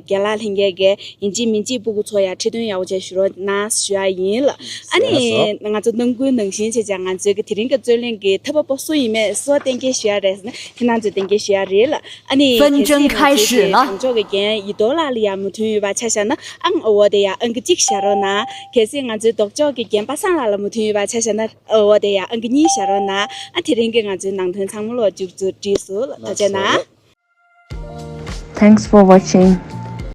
རྒན་ལགས་ལྷན་རྒྱས་གི་ཡིན་གཅིག་མིན་གཅིག་སྤུ་གུ་ཚོ་ཡ་ཁྲིད་སྟོན་ཡག་པོ་བྱས་ཞུ་རོགས་གནང་ཞུ་ཡ་ཡིན་ལ། ཨ་ནི་ང་ཚོ་ནང་ཁུལ་ནང་བཞིན་བྱས་ཙང་ང་ཚོའི་གི་དེ་རིང་གི་རྩོད་གླེང་གི་ཐབས་པ་པོ་སུ་ཡིན་མེད་སུ་གཏན་འཁེལ་ཞུ་ཡ་རེད་ཟེར་ན་ཁྱེད་རང་ཚོས་གཏན་འཁེལ་ཞུ་ཡ་རེད་ལ། ཨ་ནི་ཕན་ཅང་ཁའི་ཧྲི་ལ། གངས་ལྗོངས་ཀྱི་རྒན་ཡིད་རྟོན་ལགས་ལ་ཡང་མོས་མཐུན་ཡོད་པ་ཆ་བཞག་ན་ཨང་འོ་དེ་ཡང་ཨང་ཀི་གཅིག་བཞག་རོགས་གནང་། གལ་སྲིད་ང་ཚོའི་ལྡོག་ཕྱོགས་ཀྱི་རྒན་པ་སངས་ལགས་ལ་མོས་མཐུན་ཡོད་པ་ཆ་བཞག་ན་འོ་དེ་ཡང་ཨང་ཀི་གཉིས་བཞག་རོགས་གནང་། ཨ་དེ་རིང་གི་ང་ཚོའི་ནང་དོན་ཚང་མ་ལོ་མཇུག་བསྡུ་བསྡུས་སོང་ལ་ཐུགས་རྗེ་གནང་། Thanks for watching.